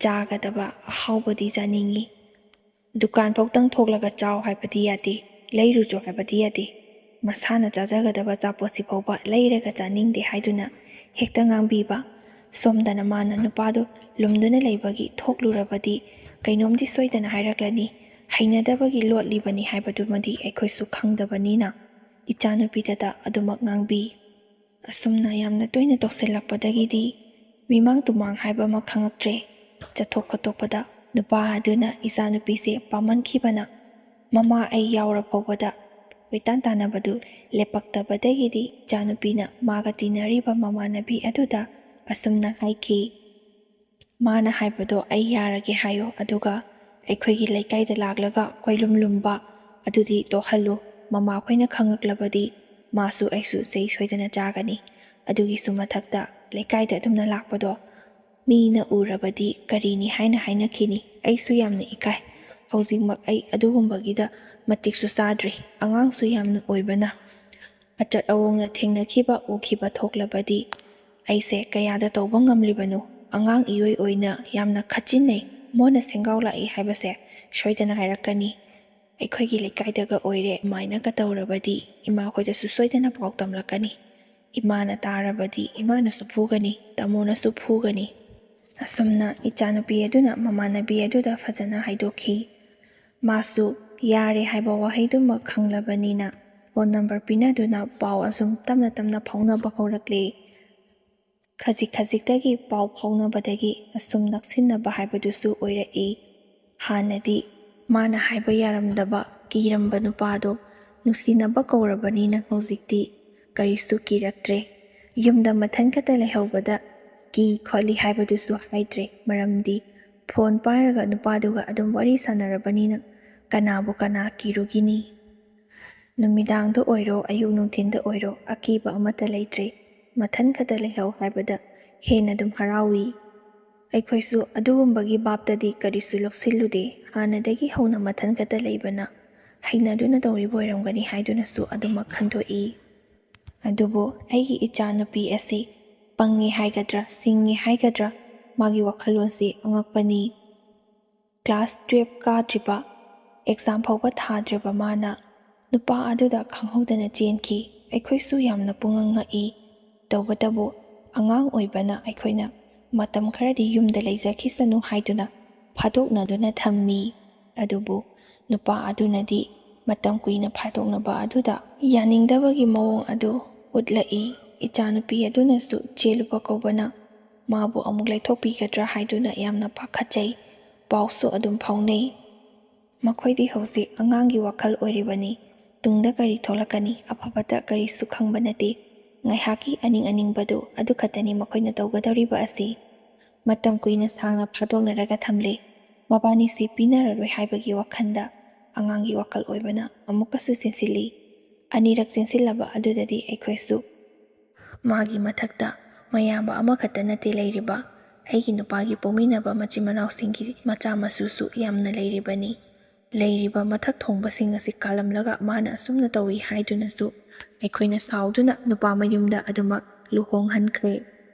ꯆꯥꯒꯗꯕ ꯑꯍꯥꯎꯕꯗꯤ ꯆꯥꯅꯤꯡꯏ, ꯗꯨꯀꯥꯟ ꯐꯥꯎꯇꯪ ꯊꯣꯛꯂꯒ ꯆꯥꯎ ꯍꯥꯏꯕꯗꯤ ꯌꯥꯗꯦ, ꯂꯩꯔꯨꯆꯣ ꯍꯥꯏꯕꯗꯤ ꯌꯥꯗꯦ, ꯃꯁꯥꯅ ꯆꯥꯖꯒꯗꯕ ꯑꯆꯥꯄꯣꯠꯁꯤ ꯐꯥꯎꯕ ꯂꯩꯔꯒ ꯆꯥꯅꯤꯡꯗꯦ" ꯍꯥꯏꯗꯨꯅ ꯍꯦꯛꯇ ꯉꯥꯡꯕꯤꯕ꯫ ꯁꯣꯝꯗꯅ ꯃꯥꯅ ꯅꯨꯄꯥꯗꯨ ꯂꯨꯝꯗꯨꯅ ꯂꯩꯕꯒꯤ ꯊꯣꯛꯂꯨꯔꯕꯗꯤ ꯀꯩꯅꯣꯝꯗꯤ ꯁꯣꯏꯗꯅ ꯍꯥꯏꯔꯛꯂꯅꯤ꯫ ꯍꯩꯅꯗꯕꯒꯤ ꯂꯣꯠꯂꯤꯕꯅꯤ ꯍꯥꯏꯕꯗꯨꯃꯗꯤ ꯑꯩꯈꯣꯏꯁꯨ ꯈꯪꯗꯕꯅꯤꯅ ꯏꯆꯥꯅꯨꯄꯤꯗꯇ ꯑꯗꯨꯃꯛ ꯉꯥꯡꯕꯤ꯫ ꯑꯁꯨꯝꯅ ꯌꯥꯝꯅ ꯇꯣꯏꯅ ꯇꯧꯁꯤꯜꯂꯛꯄꯗꯒꯤꯗꯤ ꯃꯤꯃꯥꯡ ꯇꯨꯃꯥꯡ ꯍꯥꯏꯕ ꯑꯃ ꯈꯪꯉꯛꯇ꯭ꯔꯦ꯫ ꯆꯠꯊꯣꯛ ꯈꯣꯠꯇꯣꯛꯄꯗ ꯅꯨꯄꯥ ꯑꯗꯨꯅ ꯏꯆꯥꯅꯨꯄꯤꯁꯦ ꯄꯥꯝꯃꯟꯈꯤꯕꯅ ꯃꯃꯥ ꯑꯩ ꯌꯥꯎꯔ ꯐꯥꯎꯕꯗ ꯀꯣꯏꯇꯥꯟ ꯇꯥꯟꯅꯕꯗꯨ ꯂꯦꯞꯄꯛꯇꯕꯗꯒꯤꯗꯤ ꯏꯆꯥꯅꯨꯄꯤꯅ ꯃꯥꯒ ꯇꯤꯟꯅꯔꯤꯕ ꯃꯃꯥꯟꯅꯕꯤ ꯑꯗꯨꯗ ꯑꯁꯨꯝꯅ ꯍꯥꯏꯈꯤ, "ꯃꯥꯅ ꯍꯥꯏꯕꯗꯣ ꯑꯩ ꯌꯥꯔꯒꯦ ꯍꯥꯏꯌꯣ, ꯑꯗꯨꯒ ꯑꯩꯈꯣꯏꯒꯤ ꯂꯩꯀꯥꯏꯗ ꯂꯥꯛꯂꯒ ꯀꯣꯏꯂꯨꯝ ꯂꯨꯝꯕ ꯑꯗꯨꯗꯤ ꯇꯣꯛꯍꯜꯂꯨ꯫ ꯃꯃꯥꯈꯣꯏꯅ ꯈꯪꯉꯛꯂꯕꯗꯤ ꯃꯥꯁꯨ ꯑꯩꯁꯨ ꯆꯩ ꯁꯣꯏꯗꯅ ꯆꯥꯒꯅꯤ꯫ ꯑꯗꯨꯒꯤꯁꯨ ꯃꯊꯛꯇ ꯂꯩꯀꯥꯏꯗ ꯑꯗꯨꯝꯅ ꯂꯥꯛꯄꯗꯣ ꯃꯤꯅ ꯎꯔꯕꯗꯤ ꯀꯔꯤꯅꯤ ꯍꯥꯏꯅ ꯍꯥꯏꯅꯈꯤꯅꯤ꯫ ꯑꯩꯁꯨ ꯌꯥꯝꯅ ꯏꯀꯥꯏ꯫ ꯍꯧꯖꯤꯛꯃꯛ ꯑꯩ ꯑꯗꯨꯒꯨꯝꯕꯒꯤꯗ ꯃꯇꯤꯛꯁꯨ ꯆꯥꯗ꯭ꯔꯤ꯫ ꯑꯉꯥꯡꯁꯨ ꯌꯥꯝꯅ ꯑꯣꯏꯕꯅ ꯑꯆꯠ ꯑꯋꯣꯡꯅ ꯊꯦꯡꯅꯈꯤꯕ ꯎꯈꯤꯕ ꯊꯣꯛꯂꯕꯗꯤ ꯑꯩꯁꯦ ꯀꯌꯥꯗ ꯇꯧꯕ ꯉꯝꯂꯤꯕꯅꯣ? ꯑꯉꯥꯡ ꯏꯑꯣꯏ ꯑꯣꯏꯅ ꯌꯥꯝꯅ ꯈꯠꯆꯤꯟꯅꯩ, ꯃꯣꯟꯅ ꯁꯦꯡꯒꯥꯎ ꯂꯥꯛꯏ ꯍꯥꯏꯕꯁꯦ ꯁꯣꯏꯗꯅ ꯍꯥꯏꯔꯛꯀꯅꯤ꯫ ꯑꯩꯈꯣꯏꯒꯤ ꯂꯩꯀꯥꯏꯗꯒ ꯑꯣꯏꯔꯦ ꯑꯗꯨꯃꯥꯏꯅꯒ ꯇꯧꯔꯕꯗꯤ ꯏꯃꯥꯈꯣꯏꯗꯁꯨ ꯁꯣꯏꯗꯅ ꯄꯥꯎ ꯇꯝꯂꯛꯀꯅꯤ꯫ ꯏꯃꯥꯅ ꯇꯥꯔꯕꯗꯤ ꯏꯃꯥꯅꯁꯨ ꯐꯨꯒꯅꯤ, ꯇꯥꯃꯣꯅꯁꯨ ꯐꯨꯒꯅꯤ꯫" ꯑꯁꯨꯝꯅ ꯏꯆꯥꯅꯨꯄꯤ ꯑꯗꯨꯅ ꯃꯃꯥꯟꯅꯕꯤ ꯑꯗꯨꯗ ꯐꯖꯅ ꯍꯥꯏꯗꯣꯛꯈꯤ꯫ ꯃꯥꯁꯨ ꯌꯥꯔꯦ ꯍꯥꯏꯕ ꯋꯥꯍꯩꯗꯨꯃꯛ ꯈꯪꯂꯕꯅꯤꯅ ꯐꯣꯟ ꯅꯝꯕꯔ ꯄꯤꯅꯗꯨꯅ ꯄꯥꯎ ꯑꯁꯨꯝ ꯇꯞꯅ ꯇꯞꯅ ꯐꯥꯎꯅꯕ ꯍꯧꯔꯛꯂꯦ꯫ ꯈꯖꯤꯛ ꯈꯖꯤꯛꯇꯒꯤ ꯄꯥꯎ ꯐꯥꯎꯅꯕꯗꯒꯤ ꯑꯁꯨꯝ ꯅꯛꯁꯤꯟꯅꯕ ꯍꯥꯏꯕꯗꯨꯁꯨ ꯑꯣꯏꯔꯛꯏ꯫ ꯍꯥꯟꯅꯗꯤ ꯃꯥꯅ ꯍꯥꯏꯕ ꯌꯥꯔꯝꯗꯕ, ꯀꯤꯔꯝꯕ ꯅꯨꯄꯥꯗꯣ ꯅꯨꯡꯁꯤꯅꯕ ꯀꯧꯔꯕꯅꯤꯅ ꯍꯧꯖꯤꯛꯇꯤ ꯀꯔꯤꯁꯨ ꯀꯤꯔꯛꯇ꯭ꯔꯦ꯫ ꯌꯨꯝꯗ ꯃꯊꯟ ꯈꯛꯇ ꯂꯩꯍꯧꯕꯗ ꯀꯤ ꯈꯣꯠꯂꯤ ꯍꯥꯏꯕꯗꯨꯁꯨ ꯍꯥꯏꯗ꯭ꯔꯦ, ꯃꯔꯝꯗꯤ ꯐꯣꯟ ꯄꯥꯏꯔꯒ ꯅꯨꯄꯥꯗꯨꯒ ꯑꯗꯨꯝ ꯋꯥꯔꯤ ꯁꯥꯟꯅꯔꯕꯅꯤꯅ ꯀꯅꯥꯕꯨ ꯀꯅꯥ ꯀꯤꯔꯨꯒꯤꯅꯤ? ꯅꯨꯃꯤꯗꯥꯡꯗ ꯑꯣꯏꯔꯣ, ꯑꯌꯨꯛ ꯅꯨꯡꯊꯤꯟꯗ ꯑꯣꯏꯔꯣ, ꯑꯀꯤꯕ ꯑꯃꯠꯇ ꯂꯩꯇ꯭ꯔꯦ꯫ ꯃꯊꯟ ꯈꯛꯇ ꯂꯩꯍꯧ ꯍꯥꯏꯕꯗ ꯍꯦꯟꯅ ꯑꯗꯨꯝ ꯍꯔꯥꯎꯏ꯫ ꯑꯩꯈꯣꯏꯁꯨ ꯑꯗꯨꯒꯨꯝꯕꯒꯤ ꯚꯥꯞꯇꯗꯤ ꯀꯔꯤꯁꯨ ꯂꯧꯁꯤꯜꯂꯨꯗꯦ꯫ ꯍꯥꯟꯅꯗꯒꯤ ꯍꯧꯅ ꯃꯊꯟ ꯈꯛꯇ ꯂꯩꯕꯅ ꯍꯩꯅꯗꯨꯅ ꯇꯧꯔꯤꯕ ꯑꯣꯏꯔꯝꯒꯅꯤ ꯍꯥꯏꯗꯨꯅꯁꯨ ꯑꯗꯨꯃꯛ ꯈꯟꯗꯣꯛꯏ꯫ ꯑꯗꯨꯕꯨ ꯑꯩꯒꯤ ꯏꯆꯥ ꯅꯨꯄꯤ ꯑꯁꯤ ꯄꯪꯉꯦ ꯍꯥꯏꯒꯗ꯭ꯔꯥ, ꯁꯤꯡꯉꯦ ꯍꯥꯏꯒꯗ꯭ꯔꯥ, ꯃꯥꯒꯤ ꯋꯥꯈꯜꯂꯣꯟꯁꯤ ꯑꯉꯛꯄꯅꯤ꯫ ꯀ꯭ꯂꯥꯁ ꯇꯨꯌꯦꯜꯐ ꯀꯥꯗ꯭ꯔꯤꯕ, ꯑꯦꯛꯖꯥꯝ ꯐꯥꯎꯕ ꯊꯥꯗ꯭ꯔꯤꯕ ꯃꯥꯅ ꯅꯨꯄꯥ ꯑꯗꯨꯗ ꯈꯪꯍꯧꯗꯅ ꯆꯦꯟꯈꯤ꯫ ꯑꯩꯈꯣꯏꯁꯨ ꯌꯥꯝꯅ ꯄꯨꯡꯉꯛ ꯉꯛꯏ꯫ ꯇꯧꯕꯇꯕꯨ ꯑꯉꯥꯡ ꯑꯣꯏꯕꯅ ꯑꯩꯈꯣꯏꯅ ꯃꯇꯝ ꯈꯔꯗꯤ ꯌꯨꯝꯗ ꯂꯩꯖꯈꯤꯁꯅꯨ ꯍꯥꯏꯗꯨꯅ ꯐꯥꯗꯣꯛꯅꯗꯨꯅ ꯊꯝꯃꯤ꯫ ꯑꯗꯨꯕꯨ ꯅꯨꯄꯥ ꯑꯗꯨꯅꯗꯤ ꯃꯇꯝ ꯀꯨꯏꯅ ꯐꯥꯗꯣꯛꯅꯕ ꯑꯗꯨꯗ ꯌꯥꯅꯤꯡꯗꯕꯒꯤ ꯃꯑꯣꯡ ꯑꯗꯨ ꯎꯠꯂꯛꯏ꯫ ꯏꯆꯥꯅꯨꯄꯤ ꯑꯗꯨꯅꯁꯨ ꯆꯦꯜꯂꯨꯕ ꯀꯧꯕꯅ ꯃꯥꯕꯨ ꯑꯃꯨꯛ ꯂꯩꯊꯣꯛꯄꯤꯒꯗ꯭ꯔꯥ ꯍꯥꯏꯗꯨꯅ ꯌꯥꯝꯅ ꯄꯥꯈꯠꯆꯩ꯫ ꯄꯥꯎꯁꯨ ꯑꯗꯨꯝ ꯐꯥꯎꯅꯩ꯫ ꯃꯈꯣꯏꯗꯤ ꯍꯧꯖꯤꯛ ꯑꯉꯥꯡꯒꯤ ꯋꯥꯈꯜ ꯑꯣꯏꯔꯤꯕꯅꯤ꯫ ꯇꯨꯡꯗ ꯀꯔꯤ ꯊꯣꯛꯂꯛꯀꯅꯤ, ꯑꯐꯕꯇ ꯀꯔꯤꯁꯨ ꯈꯪꯕ ꯅꯠꯇꯦ꯫ ꯉꯥꯏꯍꯥꯛꯀꯤ ꯑꯅꯤꯡ ꯑꯅꯤꯡꯕꯗꯨ ꯑꯗꯨ ꯈꯛꯇꯅꯤ ꯃꯈꯣꯏꯅ ꯇꯧꯒꯗꯧꯔꯤꯕ ꯑꯁꯤ꯫ ꯃꯇꯝ ꯀꯨꯏꯅ ꯁꯥꯡꯅ ꯐꯥꯗꯣꯛꯅꯔꯒ ꯊꯝꯂꯦ꯫ ꯃꯕꯥꯅꯤꯁꯤ ꯄꯤꯅꯔꯔꯣꯏ ꯍꯥꯏꯕꯒꯤ ꯋꯥꯈꯜꯗ ꯑꯉꯥꯡꯒꯤ ꯋꯥꯈꯜ ꯑꯣꯏꯕꯅ ꯑꯃꯨꯛꯀꯁꯨ ꯆꯦꯟꯁꯤꯜꯂꯤ꯫ ꯑꯅꯤꯔꯛ ꯆꯦꯟꯁꯤꯜꯂꯕ ꯑꯗꯨꯗꯗꯤ ꯑꯩꯈꯣꯏꯁꯨ ꯃꯥꯒꯤ ꯃꯊꯛꯇ ꯃꯌꯥꯝꯕ ꯑꯃꯈꯛꯇ ꯅꯠꯇꯦ ꯂꯩꯔꯤꯕ, ꯑꯩꯒꯤ ꯅꯨꯄꯥꯒꯤ ꯄꯣꯛꯃꯤꯟꯅꯕ ꯃꯆꯤꯟ ꯃꯅꯥꯎꯁꯤꯡꯒꯤ ꯃꯆꯥ ꯃꯁꯨꯁꯨ ꯌꯥꯝꯅ ꯂꯩꯔꯤꯕꯅꯤ꯫ ꯂꯩꯔꯤꯕ ꯃꯊꯛ ꯊꯣꯡꯕꯁꯤꯡ ꯑꯁꯤ ꯀꯥꯜꯂꯝꯂꯒ ꯃꯥꯅ ꯑꯁꯨꯝꯅ ꯇꯧꯏ ꯍꯥꯏꯗꯨꯅꯁꯨ ꯑꯩꯈꯣꯏꯅ ꯁꯥꯎꯗꯨꯅ ꯅꯨꯄꯥ ꯃꯌꯨꯝꯗ ꯑꯗꯨꯃꯛ ꯂꯨꯍꯣꯡꯍꯟꯈ꯭ꯔꯦ꯫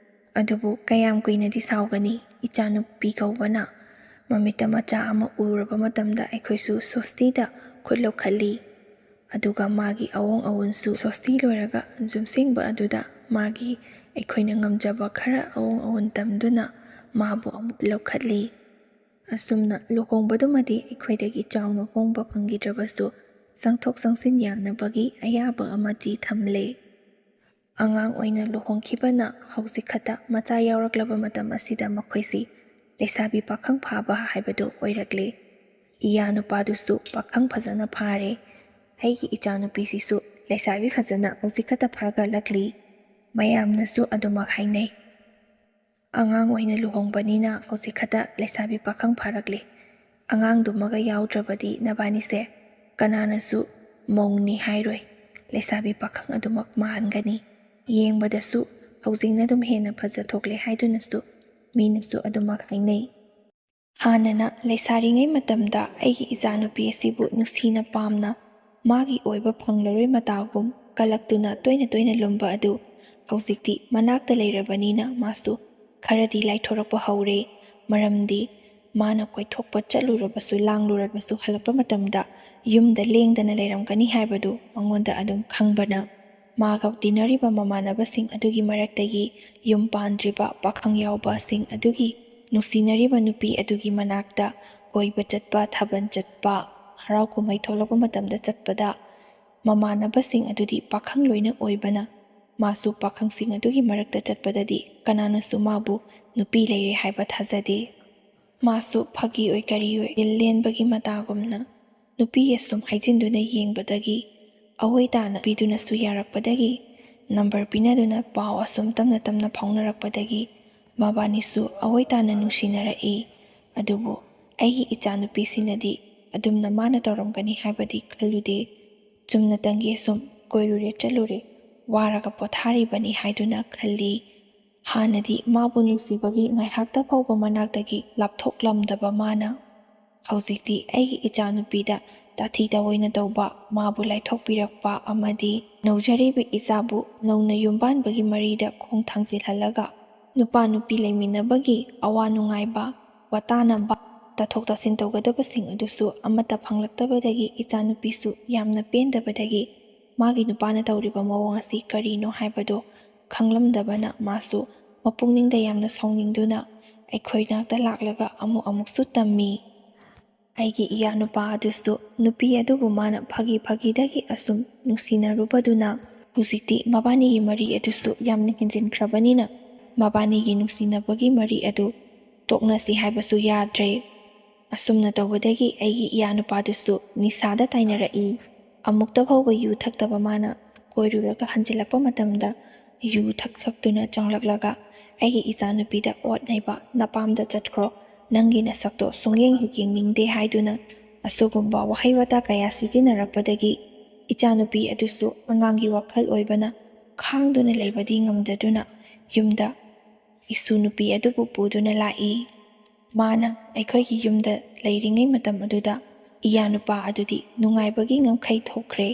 ꯑꯗꯨꯕꯨ ꯀꯌꯥꯝ ꯀꯨꯏꯅꯗꯤ ꯁꯥꯎꯒꯅꯤ? ꯏꯆꯥꯅꯨꯄꯤ ꯀꯧꯕꯅ ꯃꯃꯤꯠꯇ ꯃꯆꯥ ꯑꯃ ꯎꯔꯕ ꯃꯇꯝꯗ ꯑꯩꯈꯣꯏꯁꯨ ꯁꯣꯁꯇꯤꯗ ꯈꯨꯠ ꯂꯧꯈꯠꯂꯤ꯫ ꯑꯗꯨꯒ ꯃꯥꯒꯤ ꯑꯑꯣꯡ ꯑꯑꯣꯟꯁꯨ ꯁꯣꯁꯇꯤ ꯂꯣꯏꯔꯒ ꯖꯨꯝꯁꯦꯡꯕ ꯑꯗꯨꯗ ꯃꯥꯒꯤ ꯑꯩꯈꯣꯏꯅ ꯉꯝꯖꯕ ꯈꯔ ꯑꯑꯣꯡ ꯑꯑꯣꯟ ꯇꯝꯗꯨꯅ ꯃꯥꯕꯨ ꯑꯃꯨꯛ ꯂꯧꯈꯠꯂꯤ꯫ ꯑꯁꯨꯝꯅ ꯂꯨꯍꯣꯡꯕꯗꯨꯃꯗꯤ ꯑꯩꯈꯣꯏꯗꯒꯤ ꯆꯥꯎꯅ ꯍꯣꯡꯕ ꯐꯪꯈꯤꯗ꯭ꯔꯕꯁꯨ, ꯆꯪꯊꯣꯛ ꯆꯪꯁꯤꯟ ꯌꯥꯅꯕꯒꯤ ꯑꯌꯥꯕ ꯑꯃꯗꯤ ꯊꯝꯂꯦ꯫ ꯑꯉꯥꯡ ꯑꯣꯏꯅ ꯂꯨꯍꯣꯡꯈꯤꯕꯅ ꯍꯧꯖꯤꯛ ꯈꯛꯇ ꯃꯆꯥ ꯌꯥꯎꯔꯛꯂꯕ ꯃꯇꯝ ꯑꯁꯤꯗ ꯃꯈꯣꯏꯁꯤ ꯂꯩꯁꯥꯕꯤ ꯄꯥꯈꯪ ꯐꯥꯕ ꯍꯥꯏꯕꯗꯨ ꯑꯣꯏꯔꯛꯂꯦ꯫ ꯏꯌꯥ ꯅꯨꯄꯥꯗꯨꯁꯨ ꯄꯥꯈꯪ ꯐꯖꯅ ꯐꯥꯔꯦ꯫ ꯑꯩꯒꯤ ꯏꯆꯥꯅꯨꯄꯤꯁꯤꯁꯨ ꯂꯩꯁꯥꯕꯤ ꯐꯖꯅ ꯍꯧꯖꯤꯛ ꯈꯛꯇ ꯐꯥꯒꯠꯂꯛꯂꯤ꯫ ꯃꯌꯥꯝꯅꯁꯨ ꯑꯗꯨꯃꯛ ꯍꯥꯏꯅꯩ꯫ ꯑꯉꯥꯡ ꯑꯣꯏꯅ ꯂꯨꯍꯣꯡꯕꯅꯤꯅ ꯍꯧꯖꯤꯛ ꯈꯛꯇ ꯂꯩꯁꯥꯕꯤ ꯄꯥꯈꯪ ꯐꯥꯔꯛꯂꯦ꯫ ꯑꯉꯥꯡꯗꯨꯃꯒ ꯌꯥꯎꯗ꯭ꯔꯕꯗꯤ ꯅꯕꯥꯅꯤꯁꯦ ꯀꯅꯥꯅꯁꯨ ꯃꯧꯅꯤ ꯍꯥꯏꯔꯣꯏ꯫ ꯂꯩꯁꯥꯕꯤ ꯄꯥꯈꯪ ꯑꯗꯨꯃꯛ ꯃꯥꯟꯒꯅꯤ꯫ ꯌꯦꯡꯕꯗꯁꯨ ꯍꯧꯖꯤꯛꯅ ꯑꯗꯨꯝ ꯍꯦꯟꯅ ꯐꯖꯊꯣꯛꯂꯦ ꯍꯥꯏꯗꯨꯅꯁꯨ ꯃꯤꯅꯁꯨ ꯑꯗꯨꯃꯛ ꯍꯥꯏꯅꯩ꯫ ꯍꯥꯟꯅꯅ ꯂꯩꯁꯥꯔꯤꯉꯩ ꯃꯇꯝꯗ ꯑꯩꯒꯤ ꯏꯆꯥꯅꯨꯄꯤ ꯑꯁꯤꯕꯨ ꯅꯨꯡꯁꯤꯅ ꯄꯥꯝꯅ ꯃꯥꯒꯤ ꯑꯣꯏꯕ ꯐꯪꯂꯔꯣꯏ ꯃꯇꯥꯒꯨꯝ ꯀꯂꯛꯇꯨꯅ ꯇꯣꯏꯅ ꯇꯣꯏꯅ ꯂꯨꯝꯕ ꯑꯗꯨ ꯍꯧꯖꯤꯛꯇꯤ ꯃꯅꯥꯛꯇ ꯂꯩꯔꯕꯅꯤꯅ ꯃꯥꯁꯨ ꯈꯔꯗꯤ ꯂꯥꯏꯊꯣꯔꯛꯄ ꯍꯧꯔꯦ꯫ ꯃꯔꯝꯗꯤ ꯃꯥꯅ ꯀꯣꯏꯊꯣꯛꯄ ꯆꯠꯂꯨꯔꯕꯁꯨ ꯂꯥꯡꯂꯨꯔꯕꯁꯨ ꯍꯜꯂꯛꯄ ꯃꯇꯝꯗ ꯌꯨꯝꯗ ꯂꯦꯡꯗꯅ ꯂꯩꯔꯝꯒꯅꯤ ꯍꯥꯏꯕꯗꯨ ꯃꯉꯣꯟꯗ ꯑꯗꯨꯝ ꯈꯪꯕꯅ, ꯃꯥꯒ ꯇꯤꯟꯅꯔꯤꯕ ꯃꯃꯥꯟꯅꯕꯁꯤꯡ ꯑꯗꯨꯒꯤ ꯃꯔꯛꯇꯒꯤ ꯌꯨꯝ ꯄꯥꯟꯗ꯭ꯔꯤꯕ ꯄꯥꯈꯪ ꯌꯥꯎꯕꯁꯤꯡ ꯑꯗꯨꯒꯤ ꯅꯨꯡꯁꯤꯅꯔꯤꯕ ꯅꯨꯄꯤ ꯑꯗꯨꯒꯤ ꯃꯅꯥꯛꯇ ꯀꯣꯏꯕ ꯆꯠꯄ, ꯊꯥꯕꯜ ꯆꯠꯄ, ꯍꯔꯥꯎ ꯀꯨꯝꯍꯩ ꯊꯣꯛꯂꯛꯄ ꯃꯇꯝꯗ ꯆꯠꯄꯗ ꯃꯃꯥꯟꯅꯕꯁꯤꯡ ꯑꯗꯨꯗꯤ ꯄꯥꯈꯪ ꯂꯣꯏꯅ ꯑꯣꯏꯕꯅ, ꯃꯥꯁꯨ ꯄꯥꯈꯪꯁꯤꯡ ꯑꯗꯨꯒꯤ ꯃꯔꯛꯇ ꯆꯠꯄꯗꯗꯤ ꯀꯅꯥꯅꯁꯨ ꯃꯥꯕꯨ ꯅꯨꯄꯤ ꯂꯩꯔꯦ ꯍꯥꯏꯕ ꯊꯥꯖꯗꯦ꯫ ꯃꯥꯁꯨ ꯐꯥꯒꯤ ꯑꯣꯏ ꯀꯔꯤ ꯑꯣꯏ ꯗꯤꯜ ꯂꯦꯟꯕꯒꯤ ꯃꯇꯥꯒꯨꯝꯅ ꯅꯨꯄꯤ ꯑꯁꯨꯝ ꯍꯥꯏꯖꯤꯟꯗꯨꯅ ꯌꯦꯡꯕꯗꯒꯤ, ꯑꯑꯣꯏ ꯇꯥꯅ ꯄꯤꯗꯨꯅꯁꯨ ꯌꯥꯔꯛꯄꯗꯒꯤ, ꯅꯝꯕꯔ ꯄꯤꯅꯗꯨꯅ ꯄꯥꯎ ꯑꯁꯨꯝ ꯇꯝꯅ ꯇꯝꯅ ꯐꯥꯎꯅꯔꯛꯄꯗꯒꯤ ꯃꯕꯥꯅꯤꯁꯨ ꯑꯑꯣꯏ ꯇꯥꯅ ꯅꯨꯡꯁꯤꯅꯔꯛꯏ꯫ ꯑꯗꯨꯕꯨ ꯑꯩꯒꯤ ꯏꯆꯥꯅꯨꯄꯤꯁꯤꯅꯗꯤ ꯑꯗꯨꯝꯅ ꯃꯥꯅ ꯇꯧꯔꯝꯒꯅꯤ ꯍꯥꯏꯕꯗꯤ ꯈꯜꯂꯨꯗꯦ꯫ ꯆꯨꯝꯅꯇꯪꯒꯤ ꯁꯨꯝ ꯀꯣꯏꯔꯨꯔꯦ ꯆꯠꯂꯨꯔꯦ, ꯋꯥꯔꯒ ꯄꯣꯊꯥꯔꯤꯕꯅꯤ ꯍꯥꯏꯗꯨꯅ ꯈꯜꯂꯤ꯫ ꯍꯥꯟꯅꯗꯤ ꯃꯥꯕꯨ ꯅꯨꯡꯁꯤꯕꯒꯤ ꯉꯥꯏꯍꯥꯛꯇ ꯐꯥꯎꯕ ꯃꯅꯥꯛꯇꯒꯤ ꯂꯥꯞꯊꯣꯛꯂꯝꯗꯕ ꯃꯥꯅ ꯍꯧꯖꯤꯛꯇꯤ ꯑꯩꯒꯤ ꯏꯆꯥꯅꯨꯄꯤꯗ ꯇꯥꯊꯤ ꯇꯑꯣꯏꯅ ꯇꯧꯕ, ꯃꯥꯕꯨ ꯂꯥꯏꯊꯣꯛꯄꯤꯔꯛꯄ ꯑꯃꯗꯤ ꯅꯧꯖꯔꯤꯕ ꯏꯆꯥꯕꯨ ꯅꯧꯅ ꯌꯨꯝꯕꯥꯟꯕꯒꯤ ꯃꯔꯤꯗ ꯈꯣꯡ ꯊꯥꯡꯖꯤꯜꯍꯜꯂꯒ ꯅꯨꯄꯥ ꯅꯨꯄꯤ ꯂꯩꯃꯤꯟꯅꯕꯒꯤ ꯑꯋꯥ ꯅꯨꯡꯉꯥꯏꯕ, ꯋꯥꯇꯥꯅꯕ, ꯇꯥꯊꯣꯛ ꯇꯥꯁꯤꯟ ꯇꯧꯒꯗꯕꯁꯤꯡ ꯑꯗꯨꯁꯨ ꯑꯃꯠꯇ ꯐꯪꯂꯛꯇꯕꯗꯒꯤ ꯏꯆꯥꯅꯨꯄꯤꯁꯨ ꯌꯥꯝꯅ ꯄꯦꯟꯗꯕꯗꯒꯤ ꯃꯥꯒꯤ ꯅꯨꯄꯥꯅ ꯇꯧꯔꯤꯕ ꯃꯑꯣꯡ ꯑꯁꯤ ꯀꯔꯤꯅꯣ ꯍꯥꯏꯕꯗꯨ ꯈꯪꯂꯝꯗꯕꯅ ꯃꯥꯁꯨ ꯃꯄꯨꯛꯅꯤꯡꯗ ꯌꯥꯝꯅ ꯁꯥꯎꯅꯤꯡꯗꯨꯅ ꯑꯩꯈꯣꯏ ꯅꯥꯛꯇ ꯂꯥꯛꯂꯒ ꯑꯃꯨꯛ ꯑꯃꯨꯛꯁꯨ ꯇꯝꯃꯤ꯫ ꯑꯩꯒꯤ ꯏꯌꯥ ꯅꯨꯄꯥ ꯑꯗꯨꯁꯨ ꯅꯨꯄꯤ ꯑꯗꯨꯕꯨ ꯃꯥꯅ ꯐꯥꯒꯤ ꯐꯥꯒꯤꯗꯒꯤ ꯑꯁꯨꯝ ꯅꯨꯡꯁꯤꯅꯔꯨꯕꯗꯨꯅ ꯍꯧꯖꯤꯛꯇꯤ ꯃꯕꯥꯅꯤꯒꯤ ꯃꯔꯤ ꯑꯗꯨꯁꯨ ꯌꯥꯝꯅ ꯍꯦꯟꯖꯤꯟꯈ꯭ꯔꯕꯅꯤꯅ ꯃꯕꯥꯅꯤꯒꯤ ꯅꯨꯡꯁꯤꯅꯕꯒꯤ ꯃꯔꯤ ꯑꯗꯨ ꯇꯣꯛꯅꯁꯤ ꯍꯥꯏꯕꯁꯨ ꯌꯥꯗ꯭ꯔꯦ꯫ ꯑꯁꯨꯝꯅ ꯇꯧꯕꯗꯒꯤ ꯑꯩꯒꯤ ꯏꯌꯥ ꯅꯨꯄꯥꯗꯨꯁꯨ ꯅꯤꯁꯥꯗ ꯇꯥꯏꯅꯔꯛꯏ꯫ ꯑꯃꯨꯛꯇ ꯐꯥꯎꯕ ꯌꯨ ꯊꯛꯇꯕ ꯃꯥꯅ ꯀꯣꯏꯔꯨꯔꯒ ꯍꯟꯖꯤꯜꯂꯛꯄ ꯃꯇꯝꯗ ꯌꯨ ꯊꯛ ꯊꯛꯇꯨꯅ ꯆꯪꯂꯛꯂꯒ ꯑꯩꯒꯤ ꯏꯆꯥꯅꯨꯄꯤꯗ ꯑꯣꯠ ꯅꯩꯕ, "ꯅꯄꯥꯝꯗ ꯆꯠꯈ꯭ꯔꯣ, ꯅꯪꯒꯤ ꯅꯁꯛꯇꯣ ꯁꯨꯡꯌꯦꯡ ꯍꯦꯛ ꯌꯦꯡꯅꯤꯡꯗꯦ" ꯍꯥꯏꯗꯨꯅ ꯑꯁꯤꯒꯨꯝꯕ ꯋꯥꯍꯩ ꯋꯥꯇꯥ ꯀꯌꯥ ꯁꯤꯖꯤꯟꯅꯔꯛꯄꯗꯒꯤ ꯏꯆꯥꯅꯨꯄꯤ ꯑꯗꯨꯁꯨ ꯑꯉꯥꯡꯒꯤ ꯋꯥꯈꯜ ꯑꯣꯏꯕꯅ ꯈꯥꯡꯗꯨꯅ ꯂꯩꯕꯗꯤ ꯉꯝꯗꯗꯨꯅ ꯌꯨꯝꯗ ꯏꯁꯨ ꯅꯨꯄꯤ ꯑꯗꯨꯕꯨ ꯄꯨꯗꯨꯅ ꯂꯥꯛꯏ꯫ ꯃꯥꯅ ꯑꯩꯈꯣꯏꯒꯤ ꯌꯨꯝꯗ ꯂꯩꯔꯤꯉꯩ ꯃꯇꯝ ꯑꯗꯨꯗ ꯏꯌꯥ ꯅꯨꯄꯥ ꯑꯗꯨꯗꯤ ꯅꯨꯡꯉꯥꯏꯕꯒꯤ ꯉꯝꯈꯩ ꯊꯣꯛꯈ꯭ꯔꯦ꯫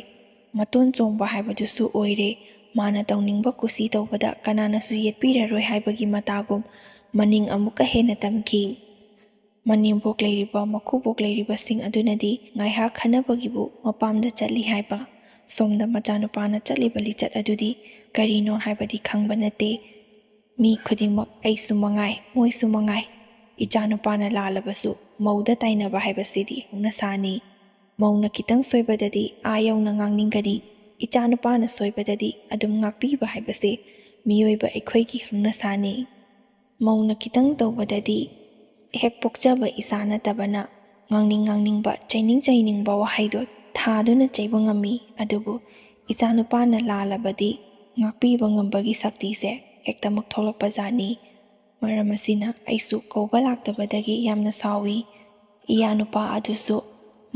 ꯃꯇꯣꯟ ꯆꯣꯡꯕ ꯍꯥꯏꯕꯗꯨꯁꯨ ꯑꯣꯏꯔꯦ꯫ ꯃꯥꯅ ꯇꯧꯅꯤꯡꯕ ꯀꯨꯁꯤ ꯇꯧꯕꯗ ꯀꯅꯥꯅꯁꯨ ꯌꯦꯠꯄꯤꯔꯔꯣꯏ ꯍꯥꯏꯕꯒꯤ ꯃꯇꯥꯒꯨꯝ ꯃꯅꯤꯡ ꯑꯃꯨꯛꯀ ꯍꯦꯟꯅ ꯇꯝꯈꯤ꯫ ꯃꯅꯦꯝꯕꯣꯛ ꯂꯩꯔꯤꯕ, ꯃꯀꯨꯕꯣꯛ ꯂꯩꯔꯤꯕꯁꯤꯡ ꯑꯗꯨꯅꯗꯤ ꯉꯥꯏꯍꯥꯛ ꯈꯟꯅꯕꯒꯤꯕꯨ ꯃꯄꯥꯝꯗ ꯆꯠꯂꯤ ꯍꯥꯏꯕ, ꯁꯣꯝꯗ ꯃꯆꯥꯅꯨꯄꯥꯅ ꯆꯠꯂꯤꯕ ꯂꯤꯆꯠ ꯑꯗꯨꯗꯤ ꯀꯔꯤꯅꯣ ꯍꯥꯏꯕꯗꯤ ꯈꯪꯕ ꯅꯠꯇꯦ꯫ ꯃꯤ ꯈꯨꯗꯤꯡꯃꯛ, ꯑꯩꯁꯨ ꯃꯉꯥꯏ, ꯃꯣꯏꯁꯨ ꯃꯉꯥꯏ, ꯏꯆꯥꯅꯨꯄꯥꯅ ꯂꯥꯜꯂꯕꯁꯨ ꯃꯧꯗ ꯇꯥꯏꯅꯕ ꯍꯥꯏꯕꯁꯤꯗꯤ ꯍꯧꯅꯁꯥꯅꯤ꯫ ꯃꯧꯅ ꯈꯤꯇꯪ ꯁꯣꯏꯕꯗꯗꯤ ꯑꯥ ꯌꯧꯅ ꯉꯥꯡꯅꯤꯡꯒꯅꯤ, ꯏꯆꯥꯅꯨꯄꯥꯅ ꯁꯣꯏꯕꯗꯗꯤ ꯑꯗꯨꯝ ꯉꯥꯛꯄꯤꯕ ꯍꯥꯏꯕꯁꯦ ꯃꯤꯑꯣꯏꯕ ꯑꯩꯈꯣꯏꯒꯤ ꯍꯧꯅꯁꯥꯅꯤ꯫ ꯃꯧꯅ ꯈꯤꯇꯪ ꯇꯧꯕꯗꯗꯤ ꯍꯦꯛ ꯄꯣꯛꯆꯕ ꯏꯆꯥ ꯅꯠꯇꯕꯅ ꯉꯥꯡꯅꯤꯡ ꯉꯥꯡꯅꯤꯡꯕ, ꯆꯩꯅꯤꯡ ꯆꯩꯅꯤꯡꯕ ꯋꯥꯍꯩꯗꯣ ꯊꯥꯗꯨꯅ ꯆꯩꯕ ꯉꯝꯃꯤ꯫ ꯑꯗꯨꯕꯨ ꯏꯆꯥꯅꯨꯄꯥꯅ ꯂꯥꯜꯂꯕꯗꯤ ꯉꯥꯛꯄꯤꯕ ꯉꯝꯕꯒꯤ ꯁꯛꯇꯤꯁꯦ ꯍꯦꯛꯇꯃꯛ ꯊꯣꯛꯂꯛꯄ ꯖꯥꯠꯅꯤ꯫ ꯃꯔꯝ ꯑꯁꯤꯅ ꯑꯩꯁꯨ ꯀꯧꯕ ꯂꯥꯛꯇꯕꯗꯒꯤ ꯌꯥꯝꯅ ꯁꯥꯎꯏ꯫ ꯏꯌꯥꯅꯨꯄꯥ ꯑꯗꯨꯁꯨ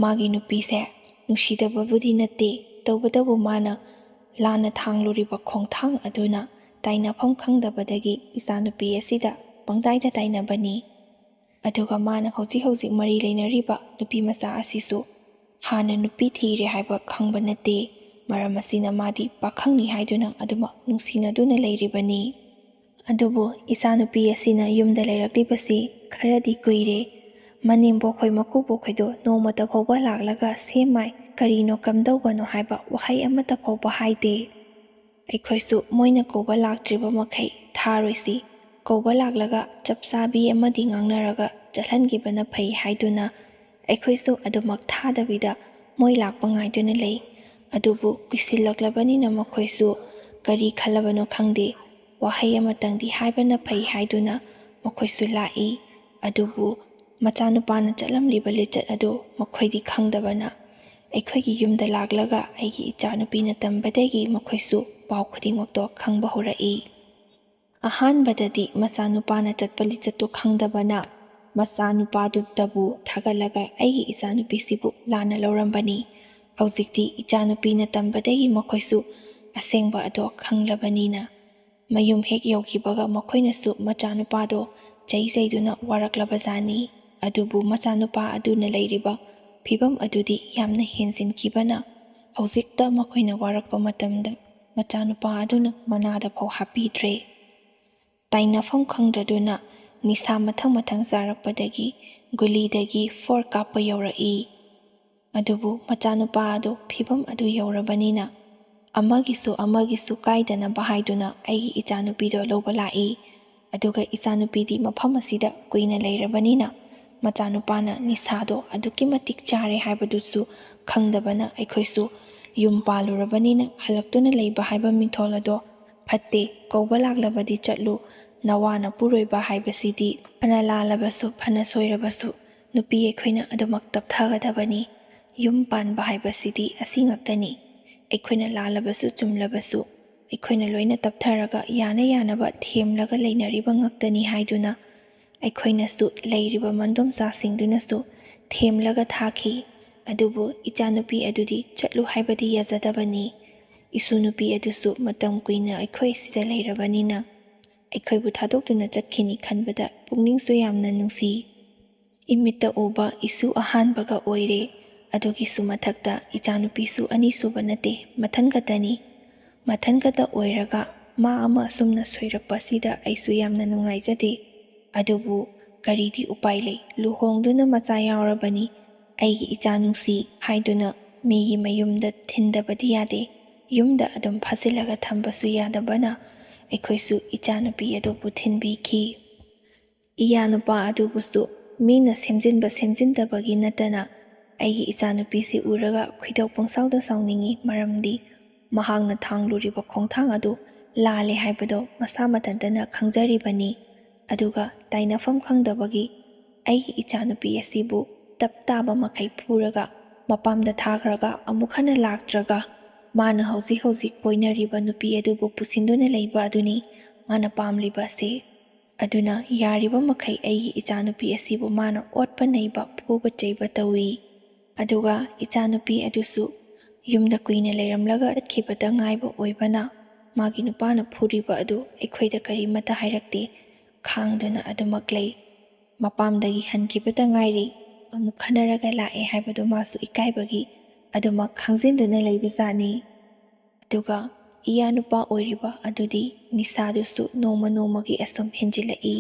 ꯃꯥꯒꯤ ꯅꯨꯄꯤꯁꯦ ꯅꯨꯡꯁꯤꯗꯕꯕꯨꯗꯤ ꯅꯠꯇꯦ, ꯇꯧꯕꯇꯕꯨ ꯃꯥꯅ ꯂꯥꯟꯅ ꯊꯥꯡꯂꯨꯔꯤꯕ ꯈꯣꯡꯊꯥꯡ ꯑꯗꯨꯅ ꯇꯥꯏꯅꯐꯝ ꯈꯪꯗꯕꯗꯒꯤ ꯏꯆꯥꯅꯨꯄꯤ ꯑꯁꯤꯗ ꯄꯪꯇꯥꯏꯗ ꯇꯥꯏꯅꯕꯅꯤ꯫ ꯑꯗꯨꯒ ꯃꯥꯅ ꯍꯧꯖꯤꯛ ꯍꯧꯖꯤꯛ ꯃꯔꯤ ꯂꯩꯅꯔꯤꯕ ꯅꯨꯄꯤ ꯃꯆꯥ ꯑꯁꯤꯁꯨ ꯍꯥꯟꯅ ꯅꯨꯄꯤ ꯊꯤꯔꯦ ꯍꯥꯏꯕ ꯈꯪꯕ ꯅꯠꯇꯦ꯫ ꯃꯔꯝ ꯑꯁꯤꯅ ꯃꯥꯗꯤ ꯄꯥꯈꯪꯅꯤ ꯍꯥꯏꯗꯨꯅ ꯑꯗꯨꯃꯛ ꯅꯨꯡꯁꯤꯅꯗꯨꯅ ꯂꯩꯔꯤꯕꯅꯤ꯫ ꯑꯗꯨꯕꯨ ꯏꯆꯥꯅꯨꯄꯤ ꯑꯁꯤꯅ ꯌꯨꯝꯗ ꯂꯩꯔꯛꯂꯤꯕꯁꯤ ꯈꯔꯗꯤ ꯀꯨꯏꯔꯦ꯫ ꯃꯅꯦꯝꯕꯣꯛꯈꯣꯏ ꯃꯀꯨꯕꯣꯛꯈꯣꯏꯗꯣ ꯅꯣꯡꯃꯇ ꯐꯥꯎꯕ ꯂꯥꯛꯂꯒ "ꯁꯦꯝꯃꯥꯏ, ꯀꯔꯤꯅꯣ ꯀꯝꯗꯧꯕꯅꯣ?" ꯍꯥꯏꯕ ꯋꯥꯍꯩ ꯑꯃꯠꯇ ꯐꯥꯎꯕ ꯍꯥꯏꯗꯦ꯫ ꯑꯩꯈꯣꯏꯁꯨ ꯃꯣꯏꯅ ꯀꯧꯕ ꯂꯥꯛꯇ꯭ꯔꯤꯕ ꯃꯈꯩ ꯊꯥꯔꯣꯏꯁꯤ꯫ ꯀꯧꯕ ꯂꯥꯛꯂꯒ ꯆꯞ ꯆꯥꯕꯤ ꯑꯃꯗꯤ ꯉꯥꯡꯅꯔꯒ ꯆꯠꯍꯟꯈꯤꯕꯅ ꯐꯩ ꯍꯥꯏꯗꯨꯅ ꯑꯩꯈꯣꯏꯁꯨ ꯑꯗꯨꯃꯛ ꯊꯥꯗꯕꯤꯗ ꯃꯣꯏ ꯂꯥꯛꯄ ꯉꯥꯏꯗꯨꯅ ꯂꯩ꯫ ꯑꯗꯨꯕꯨ ꯀꯨꯏꯁꯤꯜꯂꯛꯂꯕꯅꯤꯅ ꯃꯈꯣꯏꯁꯨ ꯀꯔꯤ ꯈꯜꯂꯕꯅꯣ ꯈꯪꯗꯦ, ꯋꯥꯍꯩ ꯑꯃꯇꯪꯗꯤ ꯍꯥꯏꯕꯅ ꯐꯩ ꯍꯥꯏꯗꯨꯅ ꯃꯈꯣꯏꯁꯨ ꯂꯥꯛꯏ꯫ ꯑꯗꯨꯕꯨ ꯃꯆꯥꯅꯨꯄꯥꯅ ꯆꯠꯂꯝꯂꯤꯕ ꯂꯤꯆꯠ ꯑꯗꯨ ꯃꯈꯣꯏꯗꯤ ꯈꯪꯗꯕꯅ ꯑꯩꯈꯣꯏꯒꯤ ꯌꯨꯝꯗ ꯂꯥꯛꯂꯒ ꯑꯩꯒꯤ ꯏꯆꯥꯅꯨꯄꯤꯅ ꯇꯝꯕꯗꯒꯤ ꯃꯈꯣꯏꯁꯨ ꯄꯥꯎ ꯈꯨꯗꯤꯡꯃꯛꯇꯣ ꯈꯪꯕ ꯍꯧꯔꯛꯏ꯫ ꯑꯍꯥꯟꯕꯗꯗꯤ ꯃꯆꯥꯅꯨꯄꯥꯅ ꯆꯠꯄ ꯂꯤꯆꯠꯇꯨ ꯈꯪꯗꯕꯅ ꯃꯆꯥꯅꯨꯄꯥꯗꯨꯗꯕꯨ ꯊꯥꯒꯠꯂꯒ ꯑꯩꯒꯤ ꯏꯆꯥꯅꯨꯄꯤꯁꯤꯕꯨ ꯂꯥꯟꯅ ꯂꯧꯔꯝꯕꯅꯤ꯫ ꯍꯧꯖꯤꯛꯇꯤ ꯏꯆꯥꯅꯨꯄꯤꯅ ꯇꯝꯕꯗꯒꯤ ꯃꯈꯣꯏꯁꯨ ꯑꯁꯦꯡꯕ ꯑꯗꯣ ꯈꯪꯂꯕꯅꯤꯅ ꯃꯌꯨꯝ ꯍꯦꯛ ꯌꯧꯈꯤꯕꯒ ꯃꯈꯣꯏꯅꯁꯨ ꯃꯆꯥꯅꯨꯄꯥꯗꯣ ꯆꯩ ꯆꯩꯗꯨꯅ ꯋꯥꯔꯛꯂꯕꯖꯥꯠꯅꯤ꯫ ꯑꯗꯨꯕꯨ ꯃꯆꯥꯅꯨꯄꯥ ꯑꯗꯨꯅ ꯂꯩꯔꯤꯕ ꯐꯤꯕꯝ ꯑꯗꯨꯗꯤ ꯌꯥꯝꯅ ꯍꯦꯟꯖꯤꯟꯈꯤꯕꯅ ꯍꯧꯖꯤꯛꯇ ꯃꯈꯣꯏꯅ ꯋꯥꯔꯛꯄ ꯃꯇꯝꯗ ꯃꯆꯥꯅꯨꯄꯥ ꯑꯗꯨꯅ ꯃꯅꯥꯗ ꯐꯥꯎ ꯍꯥꯞꯄꯤꯗ꯭ꯔꯦ꯫ ꯇꯥꯏꯅꯐꯝ ꯈꯪꯗ꯭ꯔꯗꯨꯅ ꯅꯤꯁꯥ ꯃꯊꯪ ꯃꯊꯪ ꯆꯥꯔꯛꯄꯗꯒꯤ ꯒꯨꯂꯤꯗꯒꯤ ꯐꯣꯔ ꯀꯥꯞꯄ ꯌꯧꯔꯛꯏ꯫ ꯑꯗꯨꯕꯨ ꯃꯆꯥꯅꯨꯄꯥ ꯑꯗꯨ ꯐꯤꯕꯝ ꯑꯗꯨ ꯌꯧꯔꯕꯅꯤꯅ ꯑꯃꯒꯤꯁꯨ ꯑꯃꯒꯤꯁꯨ ꯀꯥꯏꯗꯅꯕ ꯍꯥꯏꯗꯨꯅ ꯑꯩꯒꯤ ꯏꯆꯥꯅꯨꯄꯤꯗꯣ ꯂꯧꯕ ꯂꯥꯛꯏ꯫ ꯑꯗꯨꯒ ꯏꯆꯥꯅꯨꯄꯤꯗꯤ ꯃꯐꯝ ꯑꯁꯤꯗ ꯀꯨꯏꯅ ꯂꯩꯔꯕꯅꯤꯅ ꯃꯆꯥꯅꯨꯄꯥꯅ ꯅꯤꯁꯥꯗꯣ ꯑꯗꯨꯛꯀꯤ ꯃꯇꯤꯛ ꯆꯥꯔꯦ ꯍꯥꯏꯕꯗꯨꯁꯨ ꯈꯪꯗꯕꯅ ꯑꯩꯈꯣꯏꯁꯨ ꯌꯨꯝ ꯄꯥꯜꯂꯨꯔꯕꯅꯤꯅ ꯍꯜꯂꯛꯇꯨꯅ ꯂꯩꯕ ꯍꯥꯏꯕ ꯃꯤꯡꯊꯣꯜ ꯑꯗꯣ ꯐꯠꯇꯦ꯫ ꯀꯧꯕ ꯂꯥꯛꯂꯕꯗꯤ ꯆꯠꯂꯨ, ꯅꯋꯥꯅ ꯄꯨꯔꯣꯏꯕ ꯍꯥꯏꯕꯁꯤꯗꯤ ꯐꯅ ꯂꯥꯜꯂꯕꯁꯨ, ꯐꯅ ꯁꯣꯏꯔꯕꯁꯨ, ꯅꯨꯄꯤ ꯑꯩꯈꯣꯏꯅ ꯑꯗꯨꯃꯛ ꯇꯞꯊꯒꯗꯕꯅꯤ꯫ ꯌꯨꯝ ꯄꯥꯟꯕ ꯍꯥꯏꯕꯁꯤꯗꯤ ꯑꯁꯤ ꯉꯥꯛꯇꯅꯤ꯫ ꯑꯩꯈꯣꯏꯅ ꯂꯥꯜꯂꯕꯁꯨ, ꯆꯨꯝꯂꯕꯁꯨ, ꯑꯩꯈꯣꯏꯅ ꯂꯣꯏꯅ ꯇꯞꯊꯔꯒ ꯌꯥꯅ ꯌꯥꯅꯕ ꯊꯦꯝꯂꯒ ꯂꯩꯅꯔꯤꯕ ꯉꯥꯛꯇꯅꯤ ꯍꯥꯏꯗꯨꯅ ꯑꯩꯈꯣꯏꯅꯁꯨ, ꯂꯩꯔꯤꯕ ꯃꯟꯗꯣꯝꯆꯥꯁꯤꯡꯗꯨꯅꯁꯨ ꯊꯦꯝꯂꯒ ꯊꯥꯈꯤ꯫ ꯑꯗꯨꯕꯨ ꯏꯆꯥꯅꯨꯄꯤ ꯑꯗꯨꯗꯤ ꯆꯠꯂꯨ ꯍꯥꯏꯕꯗꯤ ꯌꯥꯖꯗꯕꯅꯤ꯫ ꯏꯁꯨ ꯅꯨꯄꯤ ꯑꯗꯨꯁꯨ ꯃꯇꯝ ꯀꯨꯏꯅ ꯑꯩꯈꯣꯏ ꯁꯤꯗ ꯂꯩꯔꯕꯅꯤꯅ ꯑꯩꯈꯣꯏꯕꯨ ꯊꯥꯗꯣꯛꯇꯨꯅ ꯆꯠꯈꯤꯅꯤ ꯈꯟꯕꯗ ꯄꯨꯛꯅꯤꯡꯁꯨ ꯌꯥꯝꯅ ꯅꯨꯡꯁꯤ꯫ ꯏꯃꯤꯠꯇ ꯎꯕ ꯏꯁꯨ ꯑꯍꯥꯟꯕꯒ ꯑꯣꯏꯔꯦ꯫ ꯑꯗꯨꯒꯤꯁꯨ ꯃꯊꯛꯇ ꯏꯆꯥꯅꯨꯄꯤꯁꯨ ꯑꯅꯤꯁꯨꯕ ꯅꯠꯇꯦ, ꯃꯊꯟ ꯈꯛꯇꯅꯤ꯫ ꯃꯊꯟ ꯈꯛꯇ ꯑꯣꯏꯔꯒ ꯃꯥ ꯑꯃ ꯑꯁꯨꯝꯅ ꯁꯣꯏꯔꯛꯄꯁꯤꯗ ꯑꯩꯁꯨ ꯌꯥꯝꯅ ꯅꯨꯡꯉꯥꯏꯖꯗꯦ꯫ ꯑꯗꯨꯕꯨ ꯀꯔꯤꯗꯤ ꯎꯄꯥꯏ ꯂꯩ? ꯂꯨꯍꯣꯡꯗꯨꯅ ꯃꯆꯥ ꯌꯥꯎꯔꯕꯅꯤ꯫ "ꯑꯩꯒꯤ ꯏꯆꯥ ꯅꯨꯡꯁꯤ" ꯍꯥꯏꯗꯨꯅ ꯃꯤꯒꯤ ꯃꯌꯨꯝꯗ ꯊꯤꯟꯗꯕꯗꯤ ꯌꯥꯗꯦ꯫ ꯌꯨꯝꯗ ꯑꯗꯨꯝ ꯐꯥꯖꯤꯜꯂꯒ ꯊꯝꯕꯁꯨ ꯌꯥꯗꯕꯅ ꯑꯩꯈꯣꯏꯁꯨ ꯏꯆꯥꯅꯨꯄꯤ ꯑꯗꯨꯕꯨ ꯊꯤꯟꯕꯤꯈꯤ꯫ ꯏꯌꯥ ꯅꯨꯄꯥ ꯑꯗꯨꯕꯨꯁꯨ ꯃꯤꯅ ꯁꯦꯝꯖꯤꯟꯕ ꯁꯦꯝꯖꯤꯟꯗꯕꯒꯤ ꯅꯠꯇꯅ ꯑꯩꯒꯤ ꯏꯆꯥꯅꯨꯄꯤꯁꯤ ꯎꯔꯒ ꯈꯣꯏꯗꯧ ꯄꯪꯁꯥꯎꯗ ꯁꯥꯎꯅꯤꯡꯏ꯫ ꯃꯔꯝꯗꯤ ꯃꯍꯥꯛꯅ ꯊꯥꯡꯂꯨꯔꯤꯕ ꯈꯣꯡꯊꯥꯡ ꯑꯗꯨ ꯂꯥꯜꯂꯦ ꯍꯥꯏꯕꯗꯣ ꯃꯁꯥ ꯃꯊꯟꯇꯅ ꯈꯪꯖꯔꯤꯕꯅꯤ꯫ ꯑꯗꯨꯒ ꯇꯥꯏꯅꯐꯝ ꯈꯪꯗꯕꯒꯤ ꯑꯩꯒꯤ ꯏꯆꯥꯅꯨꯄꯤ ꯑꯁꯤꯕꯨ ꯇꯞ ꯇꯥꯕ ꯃꯈꯩ ꯐꯨꯔꯒ ꯃꯄꯥꯝꯗ ꯊꯥꯈ꯭ꯔꯒ ꯑꯃꯨꯛ ꯍꯟꯅ ꯂꯥꯛꯇ꯭ꯔꯒ ꯃꯥꯅ ꯍꯧꯖꯤꯛ ꯍꯧꯖꯤꯛ ꯀꯣꯏꯅꯔꯤꯕ ꯅꯨꯄꯤ ꯑꯗꯨꯕꯨ ꯄꯨꯁꯤꯟꯗꯨꯅ ꯂꯩꯕ ꯑꯗꯨꯅꯤ ꯃꯥꯅ ꯄꯥꯝꯂꯤꯕ ꯑꯁꯤ꯫ ꯑꯗꯨꯅ ꯌꯥꯔꯤꯕ ꯃꯈꯩ ꯑꯩꯒꯤ ꯏꯆꯥꯅꯨꯄꯤ ꯑꯁꯤꯕꯨ ꯃꯥꯅ ꯑꯣꯠꯄ ꯅꯩꯕ, ꯐꯨꯕ ꯆꯩꯕ ꯇꯧꯏ꯫ ꯑꯗꯨꯒ ꯏꯆꯥꯅꯨꯄꯤ ꯑꯗꯨꯁꯨ ꯌꯨꯝꯗ ꯀꯨꯏꯅ ꯂꯩꯔꯝꯂꯒ ꯆꯠꯈꯤꯕꯗ ꯉꯥꯏꯕ ꯑꯣꯏꯕꯅ ꯃꯥꯒꯤ ꯅꯨꯄꯥꯅ ꯐꯨꯔꯤꯕ ꯑꯗꯨ ꯑꯩꯈꯣꯏꯗ ꯀꯔꯤꯃꯠꯇ ꯍꯥꯏꯔꯛꯇꯦ꯫ ꯈꯥꯡꯗꯨꯅ ꯑꯗꯨꯃꯛ ꯂꯩ꯫ ꯃꯄꯥꯝꯗꯒꯤ ꯍꯟꯈꯤꯕꯇ ꯉꯥꯏꯔꯤ꯫ ꯑꯃꯨꯛ ꯈꯟꯅꯔꯒ ꯂꯥꯛꯑꯦ ꯍꯥꯏꯕꯗꯨ ꯃꯥꯁꯨ ꯏꯀꯥꯏꯕꯒꯤ ꯑꯗꯨꯃꯛ ꯈꯥꯡꯖꯤꯟꯗꯨꯅ ꯂꯩꯕꯖꯥꯠꯅꯤ꯫ ꯑꯗꯨꯒ ꯏꯌꯥ ꯅꯨꯄꯥ ꯑꯣꯏꯔꯤꯕ ꯑꯗꯨꯗꯤ ꯅꯤꯁꯥꯗꯨꯁꯨ ꯅꯣꯡꯃ ꯅꯣꯡꯃꯒꯤ ꯑꯁꯨꯝ ꯍꯦꯟꯖꯤꯜꯂꯛꯏ꯫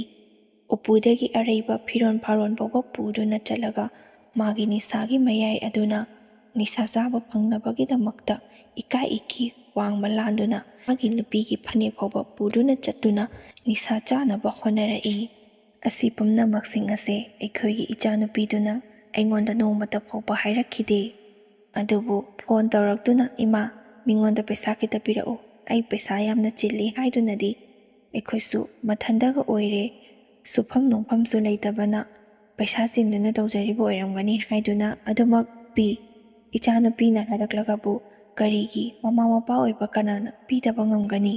ꯎꯄꯨꯗꯒꯤ ꯑꯔꯩꯕ ꯐꯤꯔꯣꯟ ꯐꯥꯔꯣꯟ ꯐꯥꯎꯕ ꯄꯨꯗꯨꯅ ꯆꯠꯂꯒ ꯃꯥꯒꯤ ꯅꯤꯁꯥꯒꯤ ꯃꯌꯥꯏ ꯑꯗꯨꯅ ꯅꯤꯁꯥ ꯆꯥꯕ ꯐꯪꯅꯕꯒꯤꯗꯃꯛꯇ ꯏꯀꯥꯏ ꯏꯀꯤ ꯋꯥꯡꯃ ꯂꯥꯟꯗꯨꯅ ꯃꯥꯒꯤ ꯅꯨꯄꯤꯒꯤ ꯐꯅꯦꯛ ꯐꯥꯎꯕ ꯄꯨꯗꯨꯅ ꯆꯠꯇꯨꯅ ꯅꯤꯁꯥ ꯆꯥꯅꯕ ꯍꯣꯠꯅꯔꯛꯏ꯫ ꯑꯁꯤ ꯄꯨꯝꯅꯃꯛꯁꯤꯡ ꯑꯁꯦ ꯑꯩꯈꯣꯏꯒꯤ ꯏꯆꯥꯅꯨꯄꯤꯗꯨꯅ ꯑꯩꯉꯣꯟꯗ ꯅꯣꯡꯃꯇ ꯐꯥꯎꯕ ꯍꯥꯏꯔꯛꯈꯤꯗꯦ꯫ ꯑꯗꯨꯕꯨ ꯐꯣꯟ ꯇꯧꯔꯛꯇꯨꯅ, "ꯏꯃꯥ, ꯃꯤꯉꯣꯟꯗ ꯄꯩꯁꯥ ꯈꯤꯇ ꯄꯤꯔꯛꯎ, ꯑꯩ ꯄꯩꯁꯥ ꯌꯥꯝꯅ ꯆꯤꯜꯂꯤ" ꯍꯥꯏꯗꯨꯅꯗꯤ ꯑꯩꯈꯣꯏꯁꯨ ꯃꯊꯟꯗꯒ ꯑꯣꯏꯔꯦ, ꯁꯨꯐꯝ ꯅꯣꯝꯐꯝꯁꯨ ꯂꯩꯇꯕꯅ ꯄꯩꯁꯥ ꯆꯤꯟꯗꯨꯅ ꯇꯧꯖꯔꯤꯕ ꯑꯣꯏꯔꯝꯒꯅꯤ ꯍꯥꯏꯗꯨꯅ ꯑꯗꯨꯃꯛ ꯄꯤ꯫ ꯏꯆꯥꯅꯨꯄꯤꯅ ꯍꯥꯏꯔꯛꯂꯒꯕꯨ ꯀꯔꯤꯒꯤ ꯃꯃꯥ ꯃꯄꯥ ꯑꯣꯏꯕ ꯀꯅꯥꯅ ꯄꯤꯗꯕ ꯉꯝꯒꯅꯤ?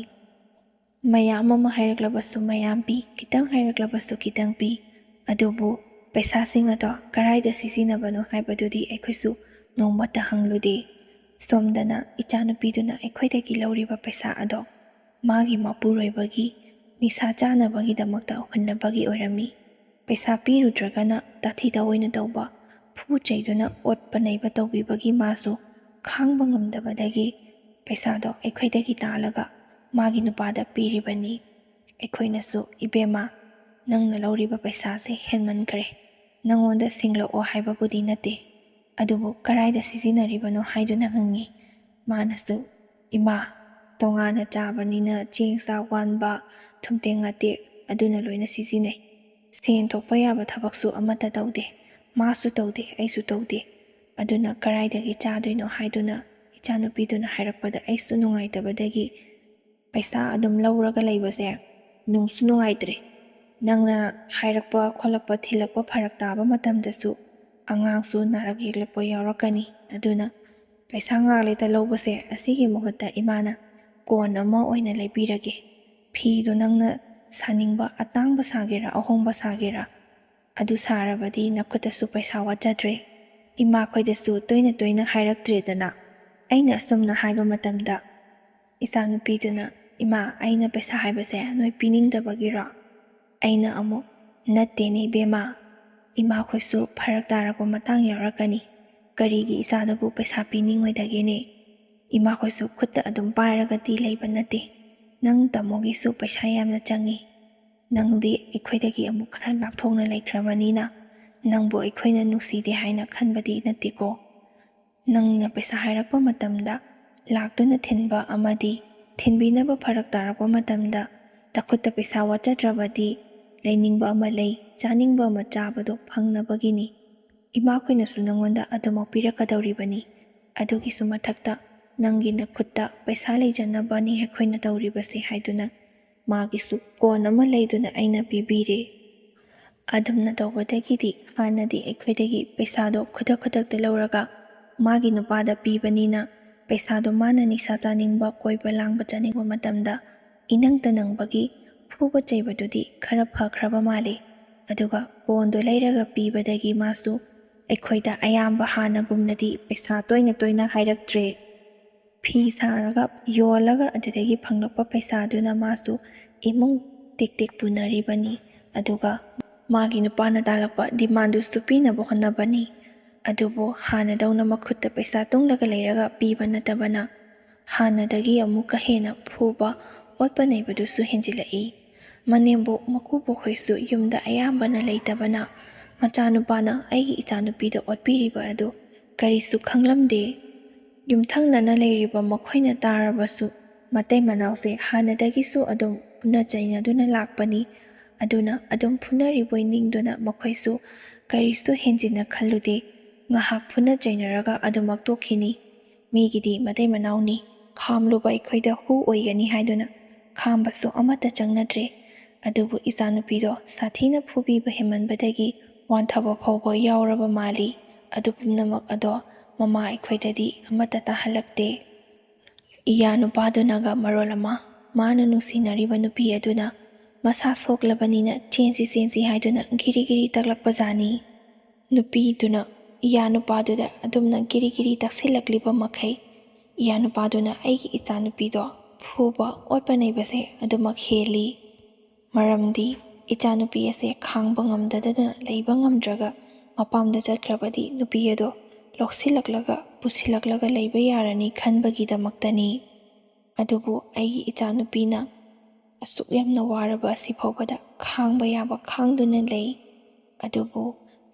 ꯃꯌꯥꯝ ꯑꯃ ꯍꯥꯏꯔꯛꯂꯕꯁꯨ ꯃꯌꯥꯝ ꯄꯤ, ꯈꯤꯇꯪ ꯍꯥꯏꯔꯛꯂꯕꯁꯨ ꯈꯤꯇꯪ ꯄꯤ꯫ ꯑꯗꯨꯕꯨ ꯄꯩꯁꯥꯁꯤꯡ ꯑꯗꯣ ꯀꯗꯥꯏꯗ ꯁꯤꯖꯤꯟꯅꯕꯅꯣ ꯍꯥꯏꯕꯗꯨꯗꯤ ꯑꯩꯈꯣꯏꯁꯨ ꯅꯣꯡꯃꯇ ꯍꯪꯂꯨꯗꯦ꯫ ꯁꯣꯝꯗꯅ ꯏꯆꯥꯅꯨꯄꯤꯗꯨꯅ ꯑꯩꯈꯣꯏꯗꯒꯤ ꯂꯧꯔꯤꯕ ꯄꯩꯁꯥ ꯑꯗꯣ ꯃꯥꯒꯤ ꯃꯄꯨꯔꯣꯏꯕꯒꯤ ꯅꯤꯁꯥ ꯆꯥꯅꯕꯒꯤꯗꯃꯛꯇ ꯍꯨꯟꯅꯕꯒꯤ ꯑꯣꯏꯔꯝꯃꯤ꯫ ꯄꯩꯁꯥ ꯄꯤꯔꯨꯗ꯭ꯔꯒꯅ ꯇꯥꯊꯤ ꯇꯥꯑꯣꯏꯅ ꯇꯧꯕ, ꯐꯨ ꯆꯩꯗꯨꯅ ꯑꯣꯠꯄ ꯅꯩꯕ ꯇꯧꯕꯤꯕꯒꯤ ꯃꯥꯁꯨ ꯈꯥꯡꯕ ꯉꯝꯗꯕꯗꯒꯤ ꯄꯩꯁꯥꯗꯣ ꯑꯩꯈꯣꯏꯗꯒꯤ ꯇꯥꯜꯂꯒ ꯃꯥꯒꯤ ꯅꯨꯄꯥꯗ ꯄꯤꯔꯤꯕꯅꯤ꯫ ꯑꯩꯈꯣꯏꯅꯁꯨ, "ꯏꯕꯦꯝꯃ, ꯅꯪꯅ ꯂꯧꯔꯤꯕ ꯄꯩꯁꯥꯁꯦ ꯍꯦꯟꯃꯟꯈ꯭ꯔꯦ, ꯅꯪꯉꯣꯟꯗ ꯁꯤꯡꯂꯛꯑꯣ ꯍꯥꯏꯕꯕꯨꯗꯤ ꯅꯠꯇꯦ, ꯑꯗꯨꯕꯨ ꯀꯗꯥꯏꯗ ꯁꯤꯖꯤꯟꯅꯔꯤꯕꯅꯣ?" ꯍꯥꯏꯗꯨꯅ ꯍꯪꯉꯤ꯫ ꯃꯥꯅꯁꯨ, "ꯏꯃꯥ, ꯇꯣꯉꯥꯟꯅ ꯆꯥꯕꯅꯤꯅ ꯆꯦꯡ ꯆꯥꯛ ꯋꯥꯟꯕ, ꯊꯨꯝꯇꯦꯡ ꯉꯥꯇꯦꯛ ꯑꯗꯨꯅ ꯂꯣꯏꯅ ꯁꯤꯖꯤꯟꯅꯩ꯫ ꯁꯦꯟ ꯊꯣꯛꯄ ꯌꯥꯕ ꯊꯕꯛꯁꯨ ꯑꯃꯠꯇ ꯇꯧꯗꯦ꯫ ꯃꯥꯁꯨ ꯇꯧꯗꯦ, ꯑꯩꯁꯨ ꯇꯧꯗꯦ꯫ ꯑꯗꯨꯅ ꯀꯗꯥꯏꯗꯒꯤ ꯆꯥꯗꯣꯏꯅꯣ?" ꯍꯥꯏꯗꯨꯅ ꯏꯆꯥꯅꯨꯄꯤꯗꯨꯅ ꯍꯥꯏꯔꯛꯄꯗ ꯑꯩꯁꯨ ꯅꯨꯡꯉꯥꯏꯇꯕꯗꯒꯤ, "ꯄꯩꯁꯥ ꯑꯗꯨꯝ ꯂꯧꯔꯒ ꯂꯩꯕꯁꯦ ꯅꯨꯡꯁꯨ ꯅꯨꯡꯉꯥꯏꯇ꯭ꯔꯦ꯫ ꯅꯪꯅ ꯍꯥꯏꯔꯛꯄ ꯈꯣꯠꯂꯛꯄ ꯊꯤꯜꯂꯛꯄ ꯐꯔꯛ ꯇꯥꯕ ꯃꯇꯝꯗꯁꯨ ꯑꯉꯥꯡꯁꯨ ꯅꯥꯔꯛ ꯌꯦꯛꯂꯛꯄ ꯌꯥꯎꯔꯛꯀꯅꯤ꯫ ꯑꯗꯨꯅ ꯄꯩꯁꯥ ꯉꯥꯛ ꯂꯩꯇ ꯂꯧꯕꯁꯦ ꯑꯁꯤꯒꯤ ꯃꯍꯨꯠꯇ ꯏꯃꯥꯅ ꯀꯣꯟ ꯑꯃ ꯑꯣꯏꯅ ꯂꯩꯕꯤꯔꯒꯦ꯫ ꯐꯤꯗꯣ ꯅꯪꯅ ꯁꯥꯅꯤꯡꯕ ꯑꯇꯥꯡꯕ ꯁꯥꯒꯦꯔꯥ ꯑꯍꯣꯡꯕ ꯁꯥꯒꯦꯔꯥ, ꯑꯗꯨ ꯁꯥꯔꯕꯗꯤ ꯅꯈꯨꯠꯇꯁꯨ ꯄꯩꯁꯥ ꯋꯥꯠꯆꯗ꯭ꯔꯦ꯫ ꯏꯃꯥꯈꯣꯏꯗꯁꯨ ꯇꯣꯏꯅ ꯇꯣꯏꯅ ꯍꯥꯏꯔꯛꯇ꯭ꯔꯦꯗꯅ꯫ ꯑꯩꯅ ꯑꯁꯨꯝꯅ ꯍꯥꯏꯕ ꯃꯇꯝꯗ ꯏꯆꯥꯅꯨꯄꯤꯗꯨꯅ, "ꯏꯃꯥ, ꯑꯩꯅ ꯄꯩꯁꯥ ꯍꯥꯏꯕꯁꯦ ꯅꯣꯏ ꯄꯤꯅꯤꯡꯗꯕꯒꯤꯔꯣ?" ꯑꯩꯅ ꯑꯃꯨꯛ, "ꯅꯠꯇꯦꯅꯦ ꯏꯕꯦꯝꯃ, ꯏꯃꯥꯈꯣꯏꯁꯨ ꯐꯔꯛ ꯇꯥꯔꯛꯄ ꯃꯇꯥꯡ ꯌꯥꯎꯔꯛꯀꯅꯤ꯫ ꯀꯔꯤꯒꯤ ꯏꯆꯥꯗꯕꯨ ꯄꯩꯁꯥ ꯄꯤꯅꯤꯡꯉꯣꯏꯗꯒꯦꯅꯦ? ꯏꯃꯥꯈꯣꯏꯁꯨ ꯈꯨꯠꯇ ꯑꯗꯨꯝ ꯄꯥꯏꯔꯒꯗꯤ ꯂꯩꯕ ꯅꯠꯇꯦ꯫ ꯅꯪ ꯇꯥꯃꯣꯒꯤꯁꯨ ꯄꯩꯁꯥ ꯌꯥꯝꯅ ꯆꯪꯉꯤ꯫ ꯅꯪꯗꯤ ꯑꯩꯈꯣꯏꯗꯒꯤ ꯑꯃꯨꯛ ꯈꯔ ꯂꯥꯞꯊꯣꯛꯅ ꯂꯩꯈ꯭ꯔꯕꯅꯤꯅ ꯅꯪꯕꯨ ꯑꯩꯈꯣꯏꯅ ꯅꯨꯡꯁꯤꯗꯦ ꯍꯥꯏꯅ ꯈꯟꯕꯗꯤ ꯅꯠꯇꯦꯀꯣ꯫ ꯅꯪꯅ ꯄꯩꯁꯥ ꯍꯥꯏꯔꯛꯄ ꯃꯇꯝꯗ ꯂꯥꯛꯇꯨꯅ ꯊꯤꯟꯕ ꯑꯃꯗꯤ ꯊꯤꯟꯕꯤꯅꯕ ꯐꯔꯛ ꯇꯥꯔꯛꯄ ꯃꯇꯝꯗ ꯇꯈꯨꯠꯇ ꯄꯩꯁꯥ ꯋꯥꯠꯆꯗ꯭ꯔꯕꯗꯤ ꯂꯩꯅꯤꯡꯕ ꯑꯃ ꯂꯩ, ꯆꯥꯅꯤꯡꯕ ꯑꯃ ꯆꯥꯕꯗꯣ ꯐꯪꯅꯕꯒꯤꯅꯤ꯫ ꯏꯃꯥꯈꯣꯏꯅꯁꯨ ꯅꯪꯉꯣꯟꯗ ꯑꯗꯨꯃꯛ ꯄꯤꯔꯛꯀꯗꯧꯔꯤꯕꯅꯤ꯫ ꯑꯗꯨꯒꯤꯁꯨ ꯃꯊꯛꯇ ꯅꯪꯒꯤ ꯅꯈꯨꯠꯇ ꯄꯩꯁꯥ ꯂꯩꯖꯅꯕꯅꯤ ꯑꯩꯈꯣꯏꯅ ꯇꯧꯔꯤꯕꯁꯦ" ꯍꯥꯏꯗꯨꯅ ꯃꯥꯒꯤꯁꯨ ꯀꯣꯟ ꯑꯃ ꯂꯩꯗꯨꯅ ꯑꯩꯅ ꯄꯤꯕꯤꯔꯦ꯫ ꯑꯗꯨꯝꯅ ꯇꯧꯕꯗꯒꯤꯗꯤ ꯍꯥꯟꯅꯗꯤ ꯑꯩꯈꯣꯏꯗꯒꯤ ꯄꯩꯁꯥꯗꯣ ꯈꯨꯗꯛ ꯈꯨꯗꯛꯇ ꯂꯧꯔꯒ ꯃꯥꯒꯤ ꯅꯨꯄꯥꯗ ꯄꯤꯕꯅꯤꯅ, ꯄꯩꯁꯥꯗꯣ ꯃꯥꯅ ꯅꯤꯁꯥ ꯆꯥꯅꯤꯡꯕ, ꯀꯣꯏꯕ ꯂꯥꯡꯕ ꯆꯠꯅꯤꯡꯕ ꯃꯇꯝꯗ ꯏꯅꯪꯇ ꯅꯪꯕꯒꯤ ꯐꯨꯕ ꯆꯩꯕꯗꯨꯗꯤ ꯈꯔ ꯐꯈ꯭ꯔꯕ ꯃꯥꯜꯂꯤ꯫ ꯑꯗꯨꯒ ꯀꯣꯟꯗꯣ ꯂꯩꯔꯒ ꯄꯤꯕꯗꯒꯤ ꯃꯥꯁꯨ ꯑꯩꯈꯣꯏꯗ ꯑꯌꯥꯝꯕ ꯍꯥꯟꯅꯒꯨꯝꯅꯗꯤ ꯄꯩꯁꯥ ꯇꯣꯏꯅ ꯇꯣꯏꯅ ꯍꯥꯏꯔꯛꯇ꯭ꯔꯦ꯫ ꯐꯤ ꯁꯥꯔꯒ ꯌꯣꯜꯂꯒ ꯑꯗꯨꯗꯒꯤ ꯐꯪꯂꯛꯄ ꯄꯩꯁꯥꯗꯨꯅ ꯃꯥꯁꯨ ꯏꯃꯨꯡ ꯇꯦꯛ ꯇꯦꯛ ꯄꯨꯅꯔꯤꯕꯅꯤ꯫ ꯑꯗꯨꯒ ꯃꯥꯒꯤ ꯅꯨꯄꯥꯅ ꯇꯥꯜꯂꯛꯄ ꯗꯤꯃꯥꯟꯗꯨꯁꯨ ꯄꯤꯅꯕ ꯍꯣꯠꯅꯕꯅꯤ꯫ ꯑꯗꯨꯕꯨ ꯍꯥꯟꯅꯗꯧꯅ ꯃꯈꯨꯠꯇ ꯄꯩꯁꯥ ꯇꯨꯡꯂꯒ ꯂꯩꯔꯒ ꯄꯤꯕ ꯅꯠꯇꯕꯅ, ꯍꯥꯟꯅꯗꯒꯤ ꯑꯃꯨꯛꯀ ꯍꯦꯟꯅ ꯐꯨꯕ, ꯑꯣꯠꯄ ꯅꯩꯕꯗꯨꯁꯨ ꯍꯦꯟꯖꯤꯜꯂꯛꯏ꯫ ꯃꯅꯦꯝꯕꯣꯛ ꯃꯀꯨꯕꯣꯛꯈꯣꯏꯁꯨ ꯌꯨꯝꯗ ꯑꯌꯥꯝꯕꯅ ꯂꯩꯇꯕꯅ, ꯃꯆꯥꯅꯨꯄꯥꯅ ꯑꯩꯒꯤ ꯏꯆꯥꯅꯨꯄꯤꯗ ꯑꯣꯠꯄꯤꯔꯤꯕ ꯑꯗꯨ ꯀꯔꯤꯁꯨ ꯈꯪꯂꯝꯗꯦ꯫ ꯌꯨꯝꯊꯪꯅꯅ ꯂꯩꯔꯤꯕ ꯃꯈꯣꯏꯅ ꯇꯥꯔꯕꯁꯨ, ꯃꯇꯩ ꯃꯅꯥꯎꯁꯦ ꯍꯥꯟꯅꯗꯒꯤꯁꯨ ꯑꯗꯨꯝ ꯐꯨꯅ ꯆꯩꯅꯗꯨꯅ ꯂꯥꯛꯄꯅꯤ꯫ ꯑꯗꯨꯅ ꯑꯗꯨꯝ ꯐꯨꯅꯔꯤꯕꯣꯏ ꯅꯤꯡꯗꯨꯅ ꯃꯈꯣꯏꯁꯨ ꯀꯔꯤꯁꯨ ꯍꯦꯟꯖꯤꯟꯅ ꯈꯜꯂꯨꯗꯦ꯫ ꯉꯥꯏꯍꯥꯛ ꯐꯨꯅ ꯆꯩꯅꯔꯒ ꯑꯗꯨꯃꯛ ꯇꯣꯛꯈꯤꯅꯤ꯫ ꯃꯤꯒꯤꯗꯤ ꯃꯇꯩ ꯃꯅꯥꯎꯅꯤ, ꯈꯥꯝꯂꯨꯕ ꯑꯩꯈꯣꯏꯗ ꯍꯨ ꯑꯣꯏꯒꯅꯤ ꯍꯥꯏꯗꯨꯅ ꯈꯥꯝꯕꯁꯨ ꯑꯃꯠꯇ ꯆꯪꯅꯗ꯭ꯔꯦ꯫ ꯑꯗꯨꯕꯨ ꯏꯆꯥꯅꯨꯄꯤꯗꯣ ꯁꯥꯊꯤꯅ ꯐꯨꯕꯤꯕ ꯍꯦꯟꯃꯟꯕꯗꯒꯤ ꯋꯥꯟꯊꯕ ꯐꯥꯎꯕ ꯌꯥꯎꯔꯕ ꯃꯥꯜꯂꯤ꯫ ꯑꯗꯨ ꯄꯨꯝꯅꯃꯛ ꯑꯗꯣ ꯃꯃꯥ ꯑꯩꯈꯣꯏꯗꯗꯤ ꯑꯃꯠꯇ ꯇꯥꯍꯜꯂꯛꯇꯦ꯫ ꯏꯌꯥ ꯅꯨꯄꯥꯗꯨꯅꯒ ꯃꯔꯣꯜ ꯑꯃ ꯃꯥꯅ ꯅꯨꯡꯁꯤꯅꯔꯤꯕ ꯅꯨꯄꯤ ꯑꯗꯨꯅ ꯃꯁꯥ ꯁꯣꯛꯂꯕꯅꯤꯅ ꯆꯦꯟꯁꯤ ꯆꯦꯟꯁꯤ ꯍꯥꯏꯗꯨꯅ ꯒꯤꯔꯤ ꯒꯤꯔꯤ ꯇꯛꯂꯛꯄꯖꯥꯠꯅꯤ꯫ ꯅꯨꯄꯤꯗꯨꯅ ꯏꯌꯥ ꯅꯨꯄꯥꯗꯨꯗ ꯑꯗꯨꯝꯅ ꯒꯤꯔꯤ ꯒꯤꯔꯤ ꯇꯛꯁꯤꯜꯂꯛꯂꯤꯕ ꯃꯈꯩ, ꯏꯌꯥ ꯅꯨꯄꯥꯗꯨꯅ ꯑꯩꯒꯤ ꯏꯆꯥꯅꯨꯄꯤꯗꯣ ꯐꯨꯕ ꯑꯣꯠꯄ ꯅꯩꯕꯁꯦ ꯑꯗꯨꯃꯛ ꯍꯦꯜꯂꯤ꯫ ꯃꯔꯝꯗꯤ ꯏꯆꯥꯅꯨꯄꯤ ꯑꯁꯦ ꯈꯥꯡꯕ ꯉꯝꯗꯗꯅ ꯂꯩꯕ ꯉꯝꯗ꯭ꯔꯒ ꯃꯄꯥꯝꯗ ꯆꯠꯈ꯭ꯔꯕꯗꯤ ꯅꯨꯄꯤ ꯑꯗꯣ ꯂꯧꯁꯤꯜꯂꯛꯂꯒ ꯄꯨꯁꯤꯜꯂꯛꯂꯒ ꯂꯩꯕ ꯌꯥꯔꯅꯤ ꯈꯟꯕꯒꯤꯗꯃꯛꯇꯅꯤ꯫ ꯑꯗꯨꯕꯨ ꯑꯩꯒꯤ ꯏꯆꯥꯅꯨꯄꯤꯅ ꯑꯁꯨꯛ ꯌꯥꯝꯅ ꯋꯥꯔꯕ ꯑꯁꯤ ꯐꯥꯎꯕꯗ ꯈꯥꯡꯕ ꯌꯥꯕ ꯈꯥꯡꯗꯨꯅ ꯂꯩ꯫ ꯑꯗꯨꯕꯨ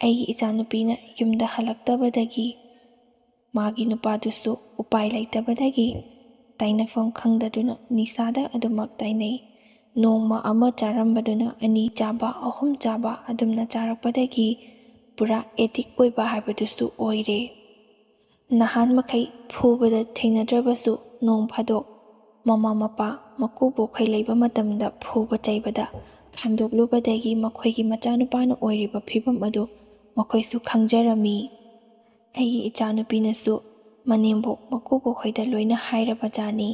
ꯑꯩꯒꯤ ꯏꯆꯥꯅꯨꯄꯤꯅ ꯌꯨꯝꯗ ꯍꯜꯂꯛꯇꯕꯗꯒꯤ ꯃꯥꯒꯤ ꯅꯨꯄꯥꯗꯨꯁꯨ ꯎꯄꯥꯏ ꯂꯩꯇꯕꯗꯒꯤ ꯇꯥꯏꯅꯐꯝ ꯈꯪꯗꯗꯨꯅ ꯅꯤꯁꯥꯗ ꯑꯗꯨꯃꯛ ꯇꯥꯏꯅꯩ꯫ ꯅꯣꯡꯃ ꯑꯃ ꯆꯥꯔꯝꯕꯗꯨꯅ ꯑꯅꯤ ꯆꯥꯕ, ꯑꯍꯨꯝ ꯆꯥꯕ ꯑꯗꯨꯝꯅ ꯆꯥꯔꯛꯄꯗꯒꯤ ꯄꯨꯔꯥ ꯑꯦꯗꯤꯛ ꯑꯣꯏꯕ ꯍꯥꯏꯕꯗꯨꯁꯨ ꯑꯣꯏꯔꯦ꯫ ꯅꯍꯥꯟ ꯃꯈꯩ ꯐꯨꯕꯗ ꯊꯦꯡꯅꯗ꯭ꯔꯕꯁꯨ ꯅꯣꯡ ꯐꯥꯗꯣꯛ ꯃꯃꯥ ꯃꯄꯥ ꯃꯀꯨꯕꯣꯛꯈꯩ ꯂꯩꯕ ꯃꯇꯝꯗ ꯐꯨꯕ ꯆꯩꯕꯗ ꯈꯥꯝꯗꯣꯛꯂꯨꯕꯗꯒꯤ ꯃꯈꯣꯏꯒꯤ ꯃꯆꯥꯅꯨꯄꯥꯅ ꯑꯣꯏꯔꯤꯕ ꯐꯤꯕꯝ ꯑꯗꯨ ꯃꯈꯣꯏꯁꯨ ꯈꯪꯖꯔꯝꯃꯤ꯫ ꯑꯩꯒꯤ ꯏꯆꯥꯅꯨꯄꯤꯅꯁꯨ ꯃꯅꯦꯝꯕꯣꯛ ꯃꯀꯨꯕꯣꯛꯈꯩꯗ ꯂꯣꯏꯅ ꯍꯥꯏꯔꯕ ꯖꯥꯠꯅꯤ꯫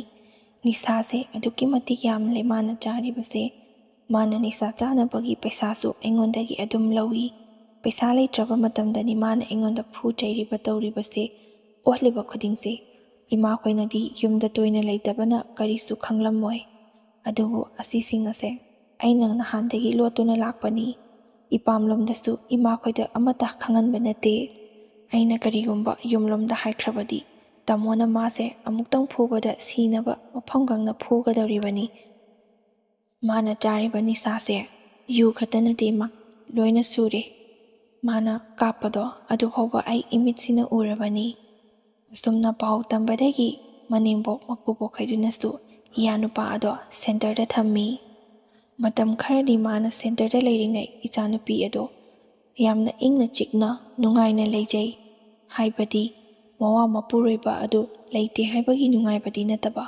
ꯅꯤꯁꯥꯁꯦ ꯑꯗꯨꯛꯀꯤ ꯃꯇꯤꯛ ꯌꯥꯝꯂꯦ ꯃꯥꯅ ꯆꯥꯔꯤꯕꯁꯦ꯫ ꯃꯥꯅ ꯅꯤꯁꯥ ꯆꯥꯅꯕꯒꯤ ꯄꯩꯁꯥꯁꯨ ꯑꯩꯉꯣꯟꯗꯒꯤ ꯑꯗꯨꯝ ꯂꯧꯏ꯫ ꯄꯩꯁꯥ ꯂꯩꯇ꯭ꯔꯕ ꯃꯇꯝꯗꯅꯤ ꯃꯥꯅ ꯑꯩꯉꯣꯟꯗ ꯐꯨ ꯆꯩꯔꯤꯕ ꯇꯧꯔꯤꯕꯁꯦ꯫ ꯑꯣꯠꯂꯤꯕ ꯈꯨꯗꯤꯡꯁꯦ ꯏꯃꯥꯈꯣꯏꯅꯗꯤ ꯌꯨꯝꯗ ꯇꯣꯏꯅ ꯂꯩꯇꯕꯅ ꯀꯔꯤꯁꯨ ꯈꯪꯂꯝꯃꯣꯏ꯫ ꯑꯗꯨꯕꯨ ꯑꯁꯤꯁꯤꯡ ꯑꯁꯦ ꯑꯩꯅ ꯅꯍꯥꯟꯗꯒꯤ ꯂꯣꯠꯇꯨꯅ ꯂꯥꯛꯄꯅꯤ꯫ ꯏꯄꯥꯝꯂꯣꯝꯗꯁꯨ ꯏꯃꯥꯈꯣꯏꯗ ꯑꯃꯠꯇ ꯈꯪꯍꯟꯕ ꯅꯠꯇꯦ꯫ ꯑꯩꯅ ꯀꯔꯤꯒꯨꯝꯕ ꯌꯨꯝꯂꯣꯝꯗ ꯍꯥꯏꯈ꯭ꯔꯕꯗꯤ ꯇꯥꯃꯣꯅ ꯃꯥꯁꯦ ꯑꯃꯨꯛꯇꯪ ꯐꯨꯕꯗ ꯁꯤꯅꯕ ꯃꯐꯝ ꯈꯪꯅ ꯐꯨꯒꯗꯧꯔꯤꯕꯅꯤ꯫ ꯃꯥꯅ ꯆꯥꯔꯤꯕ ꯅꯤꯁꯥꯁꯦ ꯌꯨ ꯈꯛꯇ ꯅꯠꯇꯦ ꯃꯥ, ꯂꯣꯏꯅ ꯁꯨꯔꯦ꯫ ꯃꯥꯅ ꯀꯥꯞꯄꯗꯣ ꯑꯗꯨ ꯐꯥꯎꯕ ꯑꯩ ꯏꯃꯤꯠꯁꯤꯅ ꯎꯔꯕꯅꯤ꯫ ꯑꯁꯨꯝꯅ ꯄꯥꯎ ꯇꯝꯕꯗꯒꯤ ꯃꯅꯦꯝꯕꯣꯛ ꯃꯀꯨꯕꯣꯛꯈꯩꯗꯨꯅꯁꯨ ꯏꯌꯥ ꯅꯨꯄꯥ ꯑꯗꯣ ꯁꯦꯟꯇꯔꯗ ꯊꯝꯃꯤ꯫ ꯃꯇꯝ ꯈꯔꯗꯤ ꯃꯥꯅ ꯁꯦꯟꯇꯔꯗ ꯂꯩꯔꯤꯉꯩ ꯏꯆꯥꯅꯨꯄꯤ ꯑꯗꯣ ꯌꯥꯝꯅ ꯏꯪꯅ ꯆꯤꯛꯅ ꯅꯨꯡꯉꯥꯏꯅ ꯂꯩꯖꯩ꯫ ꯍꯥꯏꯕꯗꯤ ꯃꯋꯥ ꯃꯄꯨꯔꯣꯏꯕ ꯑꯗꯨ ꯂꯩꯇꯦ ꯍꯥꯏꯕꯒꯤ ꯅꯨꯡꯉꯥꯏꯕꯗꯤ ꯅꯠꯇꯕ,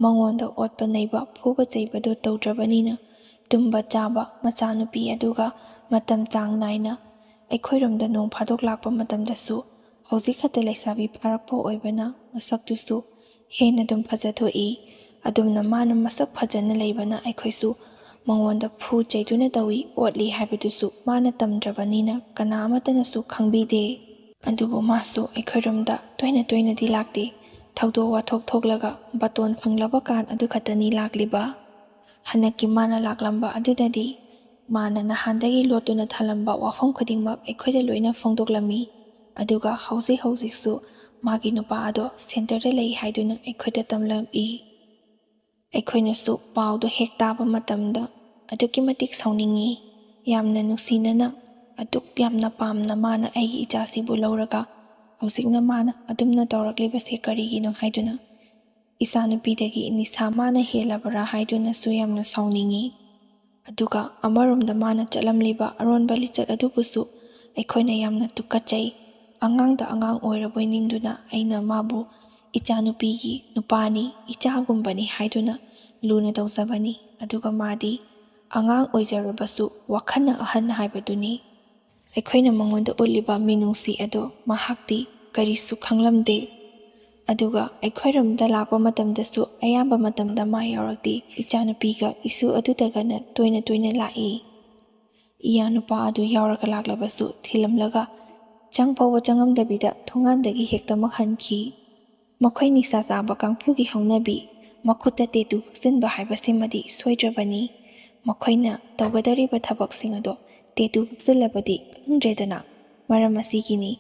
ꯃꯉꯣꯟꯗ ꯑꯣꯠꯄ ꯅꯩꯕ ꯐꯨꯕ ꯆꯩꯕꯗꯨ ꯇꯧꯗ꯭ꯔꯕꯅꯤꯅ ꯇꯨꯝꯕ ꯆꯥꯕ ꯃꯆꯥꯅꯨꯄꯤ ꯑꯗꯨꯒ ꯃꯇꯝ ꯆꯥꯡ ꯅꯥꯏꯅ ꯑꯩꯈꯣꯏꯔꯣꯝꯗ ꯅꯣꯡ ꯐꯥꯗꯣꯛ ꯂꯥꯛꯄ ꯃꯇꯝꯗꯁꯨ ꯍꯧꯖꯤꯛ ꯈꯛꯇ ꯂꯩꯁꯥꯕꯤ ꯐꯥꯔꯛꯄ ꯑꯣꯏꯕꯅ ꯃꯁꯛꯇꯨꯁꯨ ꯍꯦꯟꯅ ꯑꯗꯨꯝ ꯐꯖꯊꯣꯛꯏ꯫ ꯑꯗꯨꯝꯅ ꯃꯥꯅ ꯃꯁꯛ ꯐꯖꯅ ꯂꯩꯕꯅ ꯑꯩꯈꯣꯏꯁꯨ ꯃꯉꯣꯟꯗ ꯐꯨ ꯆꯩꯗꯨꯅ ꯇꯧꯏ, ꯑꯣꯠꯂꯤ ꯍꯥꯏꯕꯗꯨꯁꯨ ꯃꯥꯅ ꯇꯝꯗ꯭ꯔꯕꯅꯤꯅ ꯀꯅꯥ ꯑꯃꯠꯇꯅꯁꯨ ꯈꯪꯕꯤꯗꯦ꯫ ꯑꯗꯨꯕꯨ ꯃꯥꯁꯨ ꯑꯩꯈꯣꯏꯔꯣꯝꯗ ꯇꯣꯏꯅ ꯇꯣꯏꯅꯗꯤ ꯂꯥꯛꯇꯦ꯫ ꯊꯧꯗꯣꯛ ꯋꯥꯊꯣꯛ ꯊꯣꯛꯂꯒ ꯕꯥꯇꯣꯟ ꯐꯪꯂꯕ ꯀꯥꯟ ꯑꯗꯨ ꯈꯛꯇꯅꯤ ꯂꯥꯛꯂꯤꯕ꯫ ꯍꯟꯗꯛꯀꯤ ꯃꯥꯅ ꯂꯥꯛꯂꯝꯕ ꯑꯗꯨꯗꯗꯤ ꯃꯥꯅ ꯅꯍꯥꯟꯗꯒꯤ ꯂꯣꯠꯇꯨꯅ ꯊꯜꯂꯝꯕ ꯋꯥꯐꯝ ꯈꯨꯗꯤꯡꯃꯛ ꯑꯩꯈꯣꯏꯗ ꯂꯣꯏꯅ ꯐꯣꯡꯗꯣꯛꯂꯝꯃꯤ꯫ ꯑꯗꯨꯒ ꯍꯧꯖꯤꯛ ꯍꯧꯖꯤꯛꯁꯨ ꯃꯥꯒꯤ ꯅꯨꯄꯥ ꯑꯗꯣ ꯁꯦꯟꯇꯔꯗ ꯂꯩ ꯍꯥꯏꯗꯨꯅ ꯑꯩꯈꯣꯏꯗ ꯇꯝꯂꯝꯃꯤ꯫ ꯑꯩꯈꯣꯏꯅꯁꯨ ꯄꯥꯎꯗꯣ ꯍꯦꯛ ꯇꯥꯕ ꯃꯇꯝꯗ ꯑꯗꯨꯛꯀꯤ ꯃꯇꯤꯛ ꯁꯥꯎꯅꯤꯡꯉꯤ꯫ ꯌꯥꯝꯅ ꯅꯨꯡꯁꯤꯅꯅ, ꯑꯗꯨꯛ ꯌꯥꯝꯅ ꯄꯥꯝꯅ ꯃꯥꯅ ꯑꯩꯒꯤ ꯏꯆꯥꯁꯤꯕꯨ ꯂꯧꯔꯒ ꯍꯧꯖꯤꯛꯅ ꯃꯥꯅ ꯑꯗꯨꯝꯅ ꯇꯧꯔꯛꯂꯤꯕꯁꯦ ꯀꯔꯤꯒꯤꯅꯣ ꯍꯥꯏꯗꯨꯅ ꯏꯆꯥꯅꯨꯄꯤꯗꯒꯤ ꯅꯤꯁꯥ ꯃꯥꯅ ꯍꯦꯜꯂꯕ꯭ꯔꯥ ꯍꯥꯏꯗꯨꯅꯁꯨ ꯌꯥꯝꯅ ꯁꯥꯎꯅꯤꯡꯉꯤ꯫ ꯑꯗꯨꯒ ꯑꯃꯔꯣꯝꯗ ꯃꯥꯅ ꯆꯠꯂꯝꯂꯤꯕ ꯑꯔꯣꯟꯕ ꯂꯤꯆꯠ ꯑꯗꯨꯕꯨꯁꯨ ꯑꯩꯈꯣꯏꯅ ꯌꯥꯝꯅ ꯇꯨꯀꯠꯆꯩ꯫ ꯑꯉꯥꯡꯗ ꯑꯉꯥꯡ ꯑꯣꯏꯔꯕꯣꯏ ꯅꯤꯡꯗꯨꯅ ꯑꯩꯅ ꯃꯥꯕꯨ ꯏꯆꯥꯅꯨꯄꯤꯒꯤ ꯅꯨꯄꯥꯅꯤ, ꯏꯆꯥꯒꯨꯝꯕꯅꯤ ꯍꯥꯏꯗꯨꯅ ꯂꯨꯅ ꯇꯧꯖꯕꯅꯤ꯫ ꯑꯗꯨꯒ ꯃꯥꯗꯤ ꯑꯉꯥꯡ ꯑꯣꯏꯖꯔꯕꯁꯨ ꯋꯥꯈꯜꯅ ꯑꯍꯟ ꯍꯥꯏꯕꯗꯨꯅꯤ꯫ ꯑꯩꯈꯣꯏꯅ ꯃꯉꯣꯟꯗ ꯎꯠꯂꯤꯕ ꯃꯤꯅꯨꯡꯁꯤ ꯑꯗꯣ ꯃꯍꯥꯛꯇꯤ ꯀꯔꯤꯁꯨ ꯈꯪꯂꯝꯗꯦ꯫ ꯑꯗꯨꯒ ꯑꯩꯈꯣꯏꯔꯣꯝꯗ ꯂꯥꯛꯄ ꯃꯇꯝꯗꯁꯨ ꯑꯌꯥꯝꯕ ꯃꯇꯝꯗ ꯃꯥ ꯌꯥꯎꯔꯛꯇꯦ꯫ ꯏꯆꯥꯅꯨꯄꯤꯒ ꯏꯁꯨ ꯑꯗꯨꯗꯒꯅ ꯇꯣꯏꯅ ꯇꯣꯏꯅ ꯂꯥꯛꯏ꯫ ꯏꯌꯥ ꯅꯨꯄꯥ ꯑꯗꯨ ꯌꯥꯎꯔꯒ ꯂꯥꯛꯂꯕꯁꯨ ꯊꯤꯜꯂꯝꯂꯒ ꯆꯪ ꯐꯥꯎꯕ ꯆꯪꯉꯝꯗꯕꯤꯗ ꯊꯣꯡꯒꯥꯟꯗꯒꯤ ꯍꯦꯛꯇꯃꯛ ꯍꯟꯈꯤ꯫ ꯃꯈꯣꯏ ꯅꯤꯁꯥ ꯆꯥꯕ ꯀꯥꯡꯕꯨꯒꯤ ꯍꯧꯅꯕꯤ, ꯃꯈꯨꯠꯇ ꯇꯦꯇꯨ ꯀꯛꯁꯤꯟꯕ ꯍꯥꯏꯕꯁꯤꯃꯗꯤ ꯁꯣꯏꯗ꯭ꯔꯕꯅꯤ꯫ ꯃꯈꯣꯏꯅ ꯇꯧꯒꯗꯧꯔꯤꯕ ꯊꯕꯛꯁꯤꯡ ꯑꯗꯣ ꯇꯦꯇꯨ ꯀꯛꯁꯤꯜꯂꯕꯗꯤ ꯈꯪꯗ꯭ꯔꯦꯗꯅ꯫ ꯃꯔꯝ ꯑꯁꯤꯒꯤꯅꯤ꯫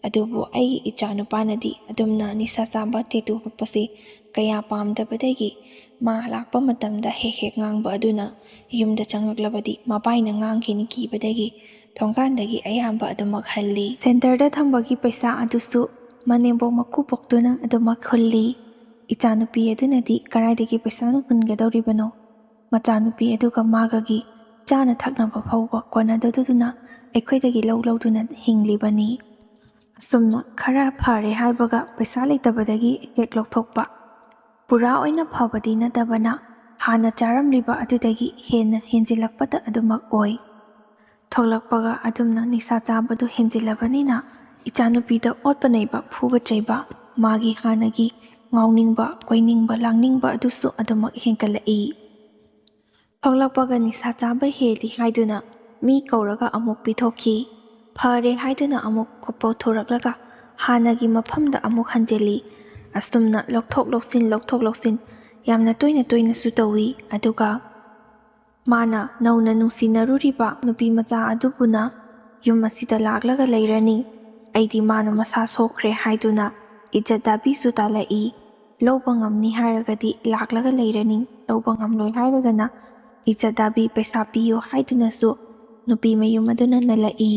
ꯑꯗꯨꯕꯨ ꯑꯩꯒꯤ ꯏꯆꯥ ꯅꯨꯄꯥꯅꯗꯤ ꯑꯗꯨꯝꯅ ꯅꯤꯁꯥ ꯆꯥꯕ ꯇꯦꯇꯨ ꯀꯛꯄꯁꯤ ꯀꯌꯥ ꯄꯥꯝꯗꯕꯗꯒꯤ ꯃꯥ ꯂꯥꯛꯄ ꯃꯇꯝꯗ ꯍꯦꯛ ꯍꯦꯛ ꯉꯥꯡꯕ ꯑꯗꯨꯅ ꯌꯨꯝꯗ ꯆꯪꯂꯛꯂꯕꯗꯤ ꯃꯕꯥꯏꯅ ꯉꯥꯡꯈꯤꯅꯤ ꯀꯤꯕꯗꯒꯤ ꯊꯣꯡꯒꯥꯟꯗꯒꯤ ꯑꯌꯥꯝꯕ ꯑꯗꯨꯃꯛ ꯍꯜꯂꯤ꯫ ꯁꯦꯟꯇꯔꯗ ꯊꯝꯕꯒꯤ ꯄꯩꯁꯥ ꯑꯗꯨꯁꯨ ꯃꯅꯦꯝꯕꯣꯛ ꯃꯀꯨꯕꯣꯛꯇꯨꯅ ꯑꯗꯨꯃꯛ ꯍꯨꯜꯂꯤ꯫ ꯏꯆꯥꯅꯨꯄꯤ ꯑꯗꯨꯅꯗꯤ ꯀꯗꯥꯏꯗꯒꯤ ꯄꯩꯁꯥꯅ ꯍꯨꯟꯒꯗꯧꯔꯤꯕꯅꯣ? ꯃꯆꯥꯅꯨꯄꯤ ꯑꯗꯨꯒ ꯃꯥꯒꯒꯤ ꯆꯥꯅ ꯊꯛꯅꯕ ꯐꯥꯎꯕ ꯀꯣꯟꯅꯗꯗꯨꯅ ꯑꯩꯈꯣꯏꯗꯒꯤ ꯂꯧ ꯂꯧꯗꯨꯅ ꯍꯤꯡꯂꯤꯕꯅꯤ꯫ ꯑꯁꯨꯝꯅ ꯈꯔ ꯐꯔꯦ ꯍꯥꯏꯕꯒ ꯄꯩꯁꯥ ꯂꯩꯇꯕꯗꯒꯤ ꯍꯦꯛ ꯂꯧꯊꯣꯛꯄ꯫ ꯄꯨꯔꯥ ꯑꯣꯏꯅ ꯐꯕꯗꯤ ꯅꯠꯇꯕꯅ ꯍꯥꯟꯅ ꯆꯥꯔꯝꯂꯤꯕ ꯑꯗꯨꯗꯒꯤ ꯍꯦꯟꯅ ꯍꯦꯟꯖꯤꯜꯂꯛꯄꯇ ꯑꯗꯨꯃꯛ ꯑꯣꯏ꯫ ꯊꯣꯛꯂꯛꯄꯒ ꯑꯗꯨꯝꯅ ꯅꯤꯁꯥ ꯆꯥꯕꯗꯨ ꯍꯦꯟꯖꯤꯜꯂꯕꯅꯤꯅ ꯏꯆꯥꯅꯨꯄꯤꯗ ꯑꯣꯠꯄ ꯅꯩꯕ, ꯐꯨꯕ ꯆꯩꯕ, ꯃꯥꯒꯤ ꯍꯥꯟꯅꯒꯤ ꯉꯥꯎꯅꯤꯡꯕ, ꯀꯣꯏꯅꯤꯡꯕ, ꯂꯥꯡꯅꯤꯡꯕ ꯑꯗꯨꯁꯨ ꯑꯗꯨꯃꯛ ꯍꯦꯟꯒꯠꯂꯛꯏ꯫ ꯊꯣꯛꯂꯛꯄꯒ ꯅꯤꯁꯥ ꯆꯥꯕ ꯍꯦꯜꯂꯤ ꯍꯥꯏꯗꯨꯅ ꯃꯤ ꯀꯧꯔꯒ ꯑꯃꯨꯛ ꯄꯤꯊꯣꯛꯈꯤ꯫ ꯐꯔꯦ ꯍꯥꯏꯗꯨꯅ ꯑꯃꯨꯛ ꯄꯨꯊꯣꯔꯛꯂꯒ ꯍꯥꯟꯅꯒꯤ ꯃꯐꯝꯗ ꯑꯃꯨꯛ ꯍꯟꯖꯤꯜꯂꯤ꯫ ꯑꯁꯨꯝꯅ ꯂꯧꯊꯣꯛ ꯂꯧꯁꯤꯟ, ꯂꯧꯊꯣꯛ ꯂꯧꯁꯤꯟ ꯌꯥꯝꯅ ꯇꯣꯏꯅ ꯇꯣꯏꯅꯁꯨ ꯇꯧꯏ꯫ ꯑꯗꯨꯒ ꯃꯥꯅ ꯅꯧꯅ ꯅꯨꯡꯁꯤꯅꯔꯨꯔꯤꯕ ꯅꯨꯄꯤ ꯃꯆꯥ ꯑꯗꯨꯕꯨꯅ ꯌꯨꯝ ꯑꯁꯤꯗ ꯂꯥꯛꯂꯒ ꯂꯩꯔꯅꯤ, ꯑꯩꯗꯤ ꯃꯥꯅ ꯃꯁꯥ ꯁꯣꯛꯈ꯭ꯔꯦ ꯍꯥꯏꯗꯨꯅ ꯏꯖꯠ ꯗꯥꯕꯤꯁꯨ ꯇꯥꯜꯂꯛꯏ꯫ ꯂꯧꯕ ꯉꯝꯅꯤ ꯍꯥꯏꯔꯒꯗꯤ ꯂꯥꯛꯂꯒ ꯂꯩꯔꯅꯤ, ꯂꯧꯕ ꯉꯝꯂꯣꯏ ꯍꯥꯏꯔꯒꯅ ꯏꯖꯠ ꯗꯥꯕꯤ ꯄꯩꯁꯥ ꯄꯤꯌꯨ ꯍꯥꯏꯗꯨꯅꯁꯨ ꯅꯨꯄꯤ ꯃꯌꯨꯝ ꯑꯗꯨꯅ ꯅꯜꯂꯛꯏ꯫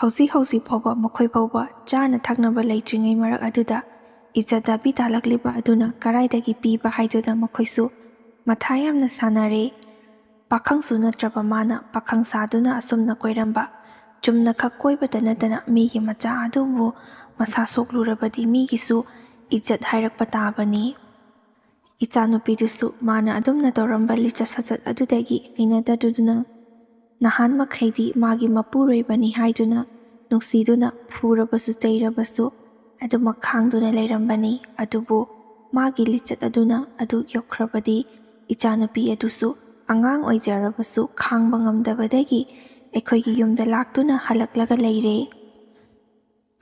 ꯍꯧꯖꯤꯛ ꯍꯧꯖꯤꯛ ꯐꯥꯎꯕ ꯃꯈꯣꯏ ꯐꯥꯎꯕ ꯆꯥꯅ ꯊꯛꯅꯕ ꯂꯩꯇ꯭ꯔꯤꯉꯩ ꯃꯔꯛ ꯑꯗꯨꯗ ꯏꯖꯠ ꯗꯥꯕꯤ ꯇꯥꯜꯂꯛꯂꯤꯕ ꯑꯗꯨꯅ ꯀꯔꯥꯏꯗꯒꯤ ꯄꯤꯕ ꯍꯥꯏꯗꯨꯅ ꯃꯈꯣꯏꯁꯨ ꯃꯊꯥ ꯌꯥꯝꯅ ꯁꯥꯟꯅꯔꯦ꯫ ꯄꯥꯈꯪꯁꯨ ꯅꯠꯇ꯭ꯔꯕ ꯃꯥꯅ ꯄꯥꯈꯪ ꯁꯥꯗꯨꯅ ꯑꯁꯨꯝꯅ ꯀꯣꯏꯔꯝꯕ꯫ ꯆꯨꯝꯅꯈꯛ ꯀꯣꯏꯕꯇ ꯅꯠꯇꯅ ꯃꯤꯒꯤ ꯃꯆꯥ ꯑꯗꯨꯕꯨ ꯃꯁꯥ ꯁꯣꯛꯂꯨꯔꯕꯗꯤ ꯃꯤꯒꯤꯁꯨ ꯏꯖꯠ ꯍꯥꯏꯔꯛꯄ ꯇꯥꯕꯅꯤ꯫ ꯏꯆꯥꯅꯨꯄꯤꯗꯨꯁꯨ ꯃꯥꯅ ꯑꯗꯨꯝꯅ ꯇꯧꯔꯝꯕ ꯂꯤꯆꯠ ꯁꯥꯖꯠ ꯑꯗꯨꯗꯒꯤ ꯍꯩꯅꯗꯗꯨꯅ, ꯅꯍꯥꯟ ꯃꯈꯩꯗꯤ ꯃꯥꯒꯤ ꯃꯄꯨꯔꯣꯏꯕꯅꯤ ꯍꯥꯏꯗꯨꯅ ꯅꯨꯡꯁꯤꯗꯨꯅ ꯐꯨꯔꯕꯁꯨ ꯆꯩꯔꯕꯁꯨ ꯑꯗꯨꯃꯛ ꯈꯥꯡꯗꯨꯅ ꯂꯩꯔꯝꯕꯅꯤ꯫ ꯑꯗꯨꯕꯨ ꯃꯥꯒꯤ ꯂꯤꯆꯠ ꯑꯗꯨꯅ ꯑꯗꯨ ꯌꯧꯈ꯭ꯔꯕꯗꯤ ꯏꯆꯥꯅꯨꯄꯤ ꯑꯗꯨꯁꯨ ꯑꯉꯥꯡ ꯑꯣꯏꯖꯔꯕꯁꯨ ꯈꯥꯡꯕ ꯉꯝꯗꯕꯗꯒꯤ ꯑꯩꯈꯣꯏꯒꯤ ꯌꯨꯝꯗ ꯂꯥꯛꯇꯨꯅ ꯍꯜꯂꯛꯂꯒ ꯂꯩꯔꯦ꯫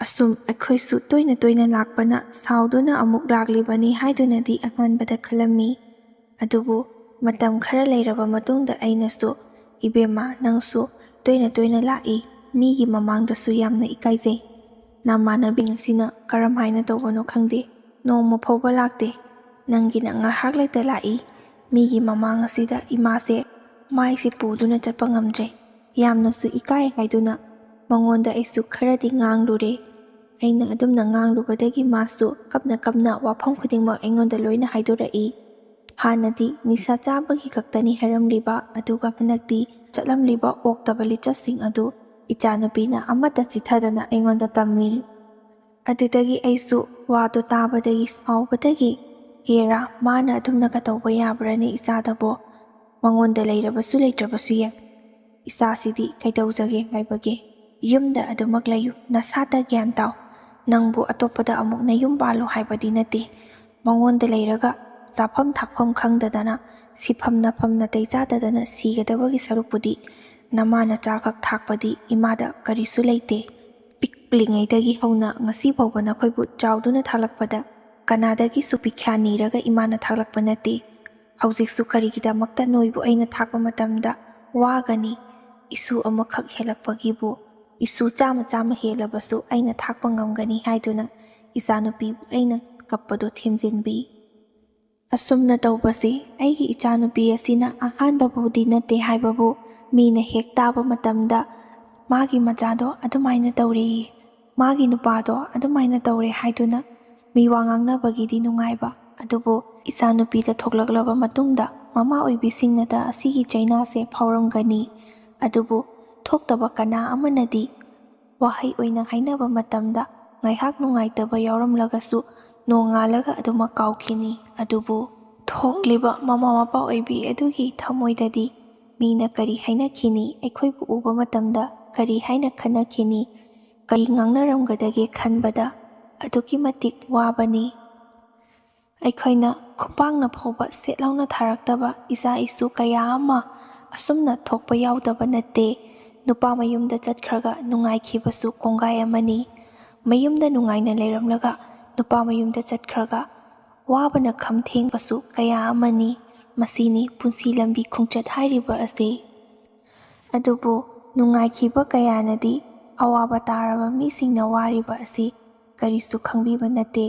ꯑꯁꯨꯝ ꯑꯩꯈꯣꯏꯁꯨ ꯇꯣꯏꯅ ꯇꯣꯏꯅ ꯂꯥꯛꯄꯅ ꯁꯥꯎꯗꯨꯅ ꯑꯃꯨꯛ ꯂꯥꯛꯂꯤꯕꯅꯤ ꯍꯥꯏꯗꯨꯅꯗꯤ ꯑꯍꯥꯟꯕꯗ ꯈꯜꯂꯝꯃꯤ꯫ ꯑꯗꯨꯕꯨ ꯃꯇꯝ ꯈꯔ ꯂꯩꯔꯕ ꯃꯇꯨꯡꯗ ꯑꯩꯅꯁꯨ, "ꯏꯕꯦꯝꯃ, ꯅꯪꯁꯨ ꯇꯣꯏꯅ ꯇꯣꯏꯅ ꯂꯥꯛꯏ, ꯃꯤꯒꯤ ꯃꯃꯥꯡꯗꯁꯨ ꯌꯥꯝꯅ ꯏꯀꯥꯏꯖꯩ꯫ ꯅꯃꯥꯟꯅꯕꯤ ꯑꯁꯤꯅ ꯀꯔꯝ ꯍꯥꯏꯅ ꯇꯧꯕꯅꯣ ꯈꯪꯗꯦ, ꯅꯣꯡꯃ ꯐꯥꯎꯕ ꯂꯥꯛꯇꯦ꯫ ꯅꯪꯒꯤꯅ ꯉꯥꯏꯍꯥꯛ ꯂꯩꯇ ꯂꯥꯛꯏ꯫ ꯃꯤꯒꯤ ꯃꯃꯥꯡ ꯑꯁꯤꯗ ꯏꯃꯥꯁꯦ ꯃꯥꯏꯁꯦ ꯄꯨꯗꯨꯅ ꯆꯠꯄ ꯉꯝꯗ꯭ꯔꯦ꯫ ꯌꯥꯝꯅꯁꯨ ꯏꯀꯥꯏ" ꯍꯥꯏꯗꯨꯅ ꯃꯉꯣꯟꯗ ꯑꯩꯁꯨ ꯈꯔꯗꯤ ꯉꯥꯡꯂꯨꯔꯦ꯫ ꯑꯩꯅ ꯑꯗꯨꯝꯅ ꯉꯥꯡꯂꯨꯕꯗꯒꯤ ꯃꯥꯁꯨ ꯀꯞꯅ ꯀꯞꯅ ꯋꯥꯐꯝ ꯈꯨꯗꯤꯡꯃꯛ ꯑꯩꯉꯣꯟꯗ ꯂꯣꯏꯅ ꯍꯥꯏꯗꯣꯔꯛꯏ꯫ ꯍꯥꯟꯅꯗꯤ ꯅꯤꯁꯥ ꯆꯥꯕꯒꯤ ꯈꯛꯇꯅꯤ ꯍꯥꯏꯔꯝꯂꯤꯕ, ꯑꯗꯨꯒ ꯍꯟꯗꯛꯇꯤ ꯆꯠꯂꯝꯂꯤꯕ ꯑꯣꯛꯇꯕ ꯂꯤꯆꯠꯁꯤꯡ ꯑꯗꯨ ꯏꯆꯥꯅꯨꯄꯤꯅ ꯑꯃꯠꯇ ꯆꯤꯠꯊꯗꯅ ꯑꯩꯉꯣꯟꯗ ꯇꯝꯃꯤ꯫ ꯑꯗꯨꯗꯒꯤ ꯑꯩꯁꯨ ꯋꯥꯗꯣ ꯇꯥꯕꯗꯒꯤ ꯁꯥꯎꯕꯗꯒꯤ, "ꯍꯦꯔꯥ, ꯃꯥꯅ ꯑꯗꯨꯝꯅꯒ ꯇꯧꯕ ꯌꯥꯕ꯭ꯔꯅꯦ ꯏꯆꯥꯗꯕꯣ? ꯃꯉꯣꯟꯗ ꯂꯩꯔꯕꯁꯨ ꯂꯩꯇ꯭ꯔꯕꯁꯨ ꯌꯥꯏ꯫ ꯏꯆꯥꯁꯤꯗꯤ ꯀꯩꯗꯧꯖꯒꯦ ꯍꯥꯏꯕꯒꯦ? ꯌꯨꯝꯗ ꯑꯗꯨꯃꯛ ꯂꯩꯌꯨ, ꯅꯁꯥꯗ ꯒ꯭ꯌꯥꯟ ꯇꯥꯎ꯫ ꯅꯪꯕꯨ ꯑꯇꯣꯞꯄꯗ ꯑꯃꯨꯛ ꯅꯌꯨꯝ ꯄꯥꯜꯂꯨ ꯍꯥꯏꯕꯗꯤ ꯅꯠꯇꯦ꯫ ꯃꯉꯣꯟꯗ ꯂꯩꯔꯒ ꯆꯥꯐꯝ ꯊꯛꯐꯝ ꯈꯪꯗꯗꯅ, ꯁꯤꯐꯝ ꯅꯐꯝ ꯅꯥꯇꯩ ꯆꯥꯗꯗꯅ ꯁꯤꯒꯗꯕꯒꯤ ꯁꯔꯨꯛꯄꯨꯗꯤ ꯅꯃꯥ ꯅꯆꯥꯈꯛ ꯊꯥꯛꯄꯗꯤ ꯏꯃꯥꯗ ꯀꯔꯤꯁꯨ ꯂꯩꯇꯦ꯫ ꯄꯤꯛꯂꯤꯉꯩꯗꯒꯤ ꯍꯧꯅ ꯉꯁꯤ ꯐꯥꯎꯕ ꯅꯈꯣꯏꯕꯨ ꯆꯥꯎꯗꯨꯅ ꯊꯥꯛꯂꯛꯄꯗ ꯀꯅꯥꯗꯒꯤꯁꯨ ꯄꯤꯈ꯭ꯌꯥ ꯅꯤꯔꯒ ꯏꯃꯥꯅ ꯊꯥꯛꯂꯛꯄ ꯅꯠꯇꯦ꯫ ꯍꯧꯖꯤꯛꯁꯨ ꯀꯔꯤꯒꯤꯗꯃꯛꯇ ꯅꯣꯏꯕꯨ ꯑꯩꯅ ꯊꯥꯛꯄ ꯃꯇꯝꯗ ꯋꯥꯒꯅꯤ? ꯏꯁꯨ ꯑꯃꯈꯛ ꯍꯦꯜꯂꯛꯄꯒꯤꯕꯨ, ꯏꯁꯨ ꯆꯥꯝꯃ ꯆꯥꯝꯃ ꯍꯦꯜꯂꯕꯁꯨ ꯑꯩꯅ ꯊꯥꯛꯄ ꯉꯝꯒꯅꯤ" ꯍꯥꯏꯗꯨꯅ ꯏꯆꯥꯅꯨꯄꯤꯕꯨ ꯑꯩꯅ ꯀꯞꯄꯗꯨ ꯊꯦꯝꯖꯤꯟꯕꯤ꯫ ꯑꯁꯨꯝꯅ ꯇꯧꯕꯁꯤ ꯑꯩꯒꯤ ꯏꯆꯥꯅꯨꯄꯤ ꯑꯁꯤꯅ ꯑꯍꯥꯟꯕꯕꯨꯗꯤ ꯅꯠꯇꯦ ꯍꯥꯏꯕꯕꯨ ꯃꯤꯅ ꯍꯦꯛ ꯇꯥꯕ ꯃꯇꯝꯗ, "ꯃꯥꯒꯤ ꯃꯆꯥꯗꯣ ꯑꯗꯨꯃꯥꯏꯅ ꯇꯧꯔꯦꯌꯦ, ꯃꯥꯒꯤ ꯅꯨꯄꯥꯗꯣ ꯑꯗꯨꯃꯥꯏꯅ ꯇꯧꯔꯦ" ꯍꯥꯏꯗꯨꯅ ꯃꯤ ꯋꯥ ꯉꯥꯡꯅꯕꯒꯤꯗꯤ ꯅꯨꯡꯉꯥꯏꯕ, ꯑꯗꯨꯕꯨ ꯏꯆꯥꯅꯨꯄꯤꯗ ꯊꯣꯛꯂꯛꯂꯕ ꯃꯇꯨꯡꯗ ꯃꯃꯥ ꯑꯣꯏꯕꯤꯁꯤꯡꯅꯗ ꯑꯁꯤꯒꯤ ꯆꯩꯅꯥꯁꯦ ꯐꯥꯎꯔꯝꯒꯅꯤ꯫ ꯑꯗꯨꯕꯨ ꯊꯣꯛꯇꯕ ꯀꯅꯥ ꯑꯃꯅꯗꯤ ꯋꯥꯍꯩ ꯑꯣꯏꯅ ꯍꯥꯏꯅꯕ ꯃꯇꯝꯗ ꯉꯥꯏꯍꯥꯛ ꯅꯨꯡꯉꯥꯏꯇꯕ ꯌꯥꯎꯔꯝꯂꯒꯁꯨ ꯅꯣꯡꯉꯥꯜꯂꯒ ꯑꯗꯨꯃꯛ ꯀꯥꯎꯈꯤꯅꯤ꯫ ꯑꯗꯨꯕꯨ ꯊꯣꯛꯂꯤꯕ ꯃꯃꯥ ꯃꯄꯥ ꯑꯣꯏꯕꯤ ꯑꯗꯨꯒꯤ ꯊꯃꯣꯏꯗꯗꯤ ꯃꯤꯅ ꯀꯔꯤ ꯍꯥꯏꯅꯈꯤꯅꯤ, ꯑꯩꯈꯣꯏꯕꯨ ꯎꯕ ꯃꯇꯝꯗ ꯀꯔꯤ ꯍꯥꯏꯅ ꯈꯟꯅꯈꯤꯅꯤ, ꯀꯔꯤ ꯉꯥꯡꯅꯔꯝꯒꯗꯒꯦ ꯈꯟꯕꯗ ꯑꯗꯨꯛꯀꯤ ꯃꯇꯤꯛ ꯋꯥꯕꯅꯤ꯫ ꯑꯩꯈꯣꯏꯅ ꯈꯨꯄꯥꯛꯅ ꯐꯥꯎꯕ ꯁꯦꯠ ꯂꯥꯎꯅ ꯊꯥꯔꯛꯇꯕ ꯏꯆꯥ ꯏꯁꯨ ꯀꯌꯥ ꯑꯃ ꯑꯁꯨꯝꯅ ꯊꯣꯛꯄ ꯌꯥꯎꯗꯕ ꯅꯠꯇꯦ꯫ ꯅꯨꯄꯥ ꯃꯌꯨꯝꯗ ꯆꯠꯈ꯭ꯔꯒ ꯅꯨꯡꯉꯥꯏꯈꯤꯕꯁꯨ ꯀꯣꯡꯒꯥꯏ ꯑꯃꯅꯤ꯫ ꯃꯌꯨꯝꯗ ꯅꯨꯡꯉꯥꯏꯅ ꯂꯩꯔꯝꯂꯒ ꯅꯨꯄꯥ ꯃꯌꯨꯝꯗ ꯆꯠꯈ꯭ꯔꯒ ꯋꯥꯕꯅ ꯈꯝ ꯊꯦꯡꯕꯁꯨ ꯀꯌꯥ ꯑꯃꯅꯤ꯫ ꯃꯁꯤꯅꯤ ꯄꯨꯟꯁꯤ ꯂꯝꯕꯤ ꯈꯣꯡꯆꯠ ꯍꯥꯏꯔꯤꯕ ꯑꯁꯤ꯫ ꯑꯗꯨꯕꯨ ꯅꯨꯡꯉꯥꯏꯈꯤꯕ ꯀꯌꯥꯅꯗꯤ ꯑꯋꯥꯕ ꯇꯥꯔꯕ ꯃꯤꯁꯤꯡꯅ ꯋꯥꯔꯤꯕ ꯑꯁꯤ ꯀꯔꯤꯁꯨ ꯈꯪꯕꯤꯕ ꯅꯠꯇꯦ꯫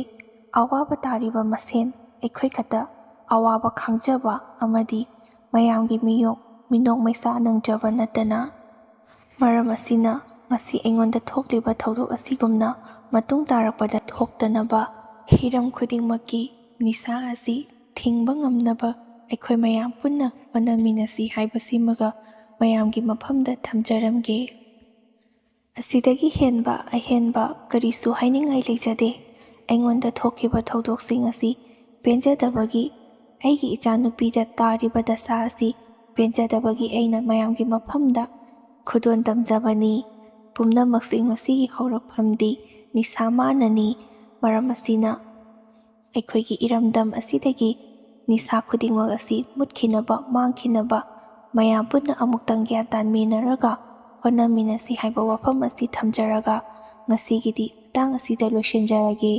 ꯑꯋꯥꯕ ꯇꯥꯔꯤꯕ ꯃꯁꯦꯟ ꯑꯩꯈꯣꯏ ꯈꯛꯇ ꯑꯋꯥꯕ ꯈꯪꯖꯕ ꯑꯃꯗꯤ ꯃꯌꯥꯝꯒꯤ ꯃꯤꯌꯣꯛ ꯃꯤꯅꯣꯛ ꯃꯩꯁꯥ ꯅꯪꯖꯕ ꯅꯠꯇꯅ꯫ ꯃꯔꯝ ꯑꯁꯤꯅ ꯉꯁꯤ ꯑꯩꯉꯣꯟꯗ ꯊꯣꯛꯂꯤꯕ ꯊꯧꯗꯣꯛ ꯑꯁꯤꯒꯨꯝꯅ ꯃꯇꯨꯡ ꯇꯥꯔꯛꯄꯗ ꯊꯣꯛꯇꯅꯕ ꯍꯤꯔꯝ ꯈꯨꯗꯤꯡꯃꯛꯀꯤ ꯅꯤꯁꯥ ꯑꯁꯤ ꯊꯤꯡꯕ ꯉꯝꯅꯕ ꯑꯩꯈꯣꯏ ꯃꯌꯥꯝ ꯄꯨꯟꯅ ꯍꯣꯠꯅꯃꯤꯟꯅꯁꯤ ꯍꯥꯏꯕꯁꯤꯃꯒ ꯃꯌꯥꯝꯒꯤ ꯃꯐꯝꯗ ꯊꯝꯖꯔꯝꯒꯦ꯫ ꯑꯁꯤꯗꯒꯤ ꯍꯦꯟꯕ ꯑꯍꯦꯟꯕ ꯀꯔꯤꯁꯨ ꯍꯥꯏꯅꯤꯡꯉꯥꯏ ꯂꯩꯖꯗꯦ꯫ ꯑꯩꯉꯣꯟꯗ ꯊꯣꯛꯈꯤꯕ ꯊꯧꯗꯣꯛꯁꯤꯡ ꯑꯁꯤ ꯄꯦꯟꯖꯗꯕꯒꯤ, ꯑꯩꯒꯤ ꯏꯆꯥꯅꯨꯄꯤꯗ ꯇꯥꯔꯤꯕ ꯗꯁꯥ ꯑꯁꯤ ꯄꯦꯟꯖꯗꯕꯒꯤ ꯑꯩꯅ ꯃꯌꯥꯝꯒꯤ ꯃꯐꯝꯗ ꯈꯨꯗꯣꯟ ꯇꯝꯖꯕꯅꯤ꯫ ꯄꯨꯝꯅꯃꯛꯁꯤ ꯉꯁꯤꯒꯤ ꯍꯧꯔꯛꯐꯝꯗꯤ ꯅꯤꯁꯥ ꯃꯥꯅꯅꯤ꯫ ꯃꯔꯝ ꯑꯁꯤꯅ ꯑꯩꯈꯣꯏꯒꯤ ꯏꯔꯝꯗꯝ ꯑꯁꯤꯗꯒꯤ ꯅꯤꯁꯥ ꯈꯨꯗꯤꯡꯃꯛ ꯑꯁꯤ ꯃꯨꯠꯈꯤꯅꯕ, ꯃꯥꯡꯈꯤꯅꯕ ꯃꯌꯥꯝ ꯄꯨꯟꯅ ꯑꯃꯨꯛꯇꯪ ꯒ꯭ꯌꯥꯟ ꯇꯥꯟꯃꯤꯟꯅꯔꯒ ꯍꯣꯠꯅꯃꯤꯟꯅꯁꯤ ꯍꯥꯏꯕ ꯋꯥꯐꯝ ꯑꯁꯤ ꯊꯝꯖꯔꯒ ꯉꯁꯤꯒꯤꯗꯤ ꯃꯇꯥꯡ ꯑꯁꯤꯗ ꯂꯣꯏꯁꯤꯟꯖꯔꯒꯦ꯫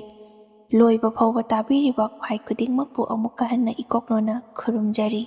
ꯂꯣꯏꯕ ꯐꯥꯎꯕ ꯇꯥꯕꯤꯔꯤꯕ ꯈ꯭ꯋꯥꯏ ꯈꯨꯗꯤꯡꯃꯛꯄꯨ ꯑꯃꯨꯛꯀ ꯍꯟꯅ ꯏꯀꯣꯛ ꯅꯣꯟꯅ ꯈꯨꯔꯨꯝꯖꯔꯤ꯫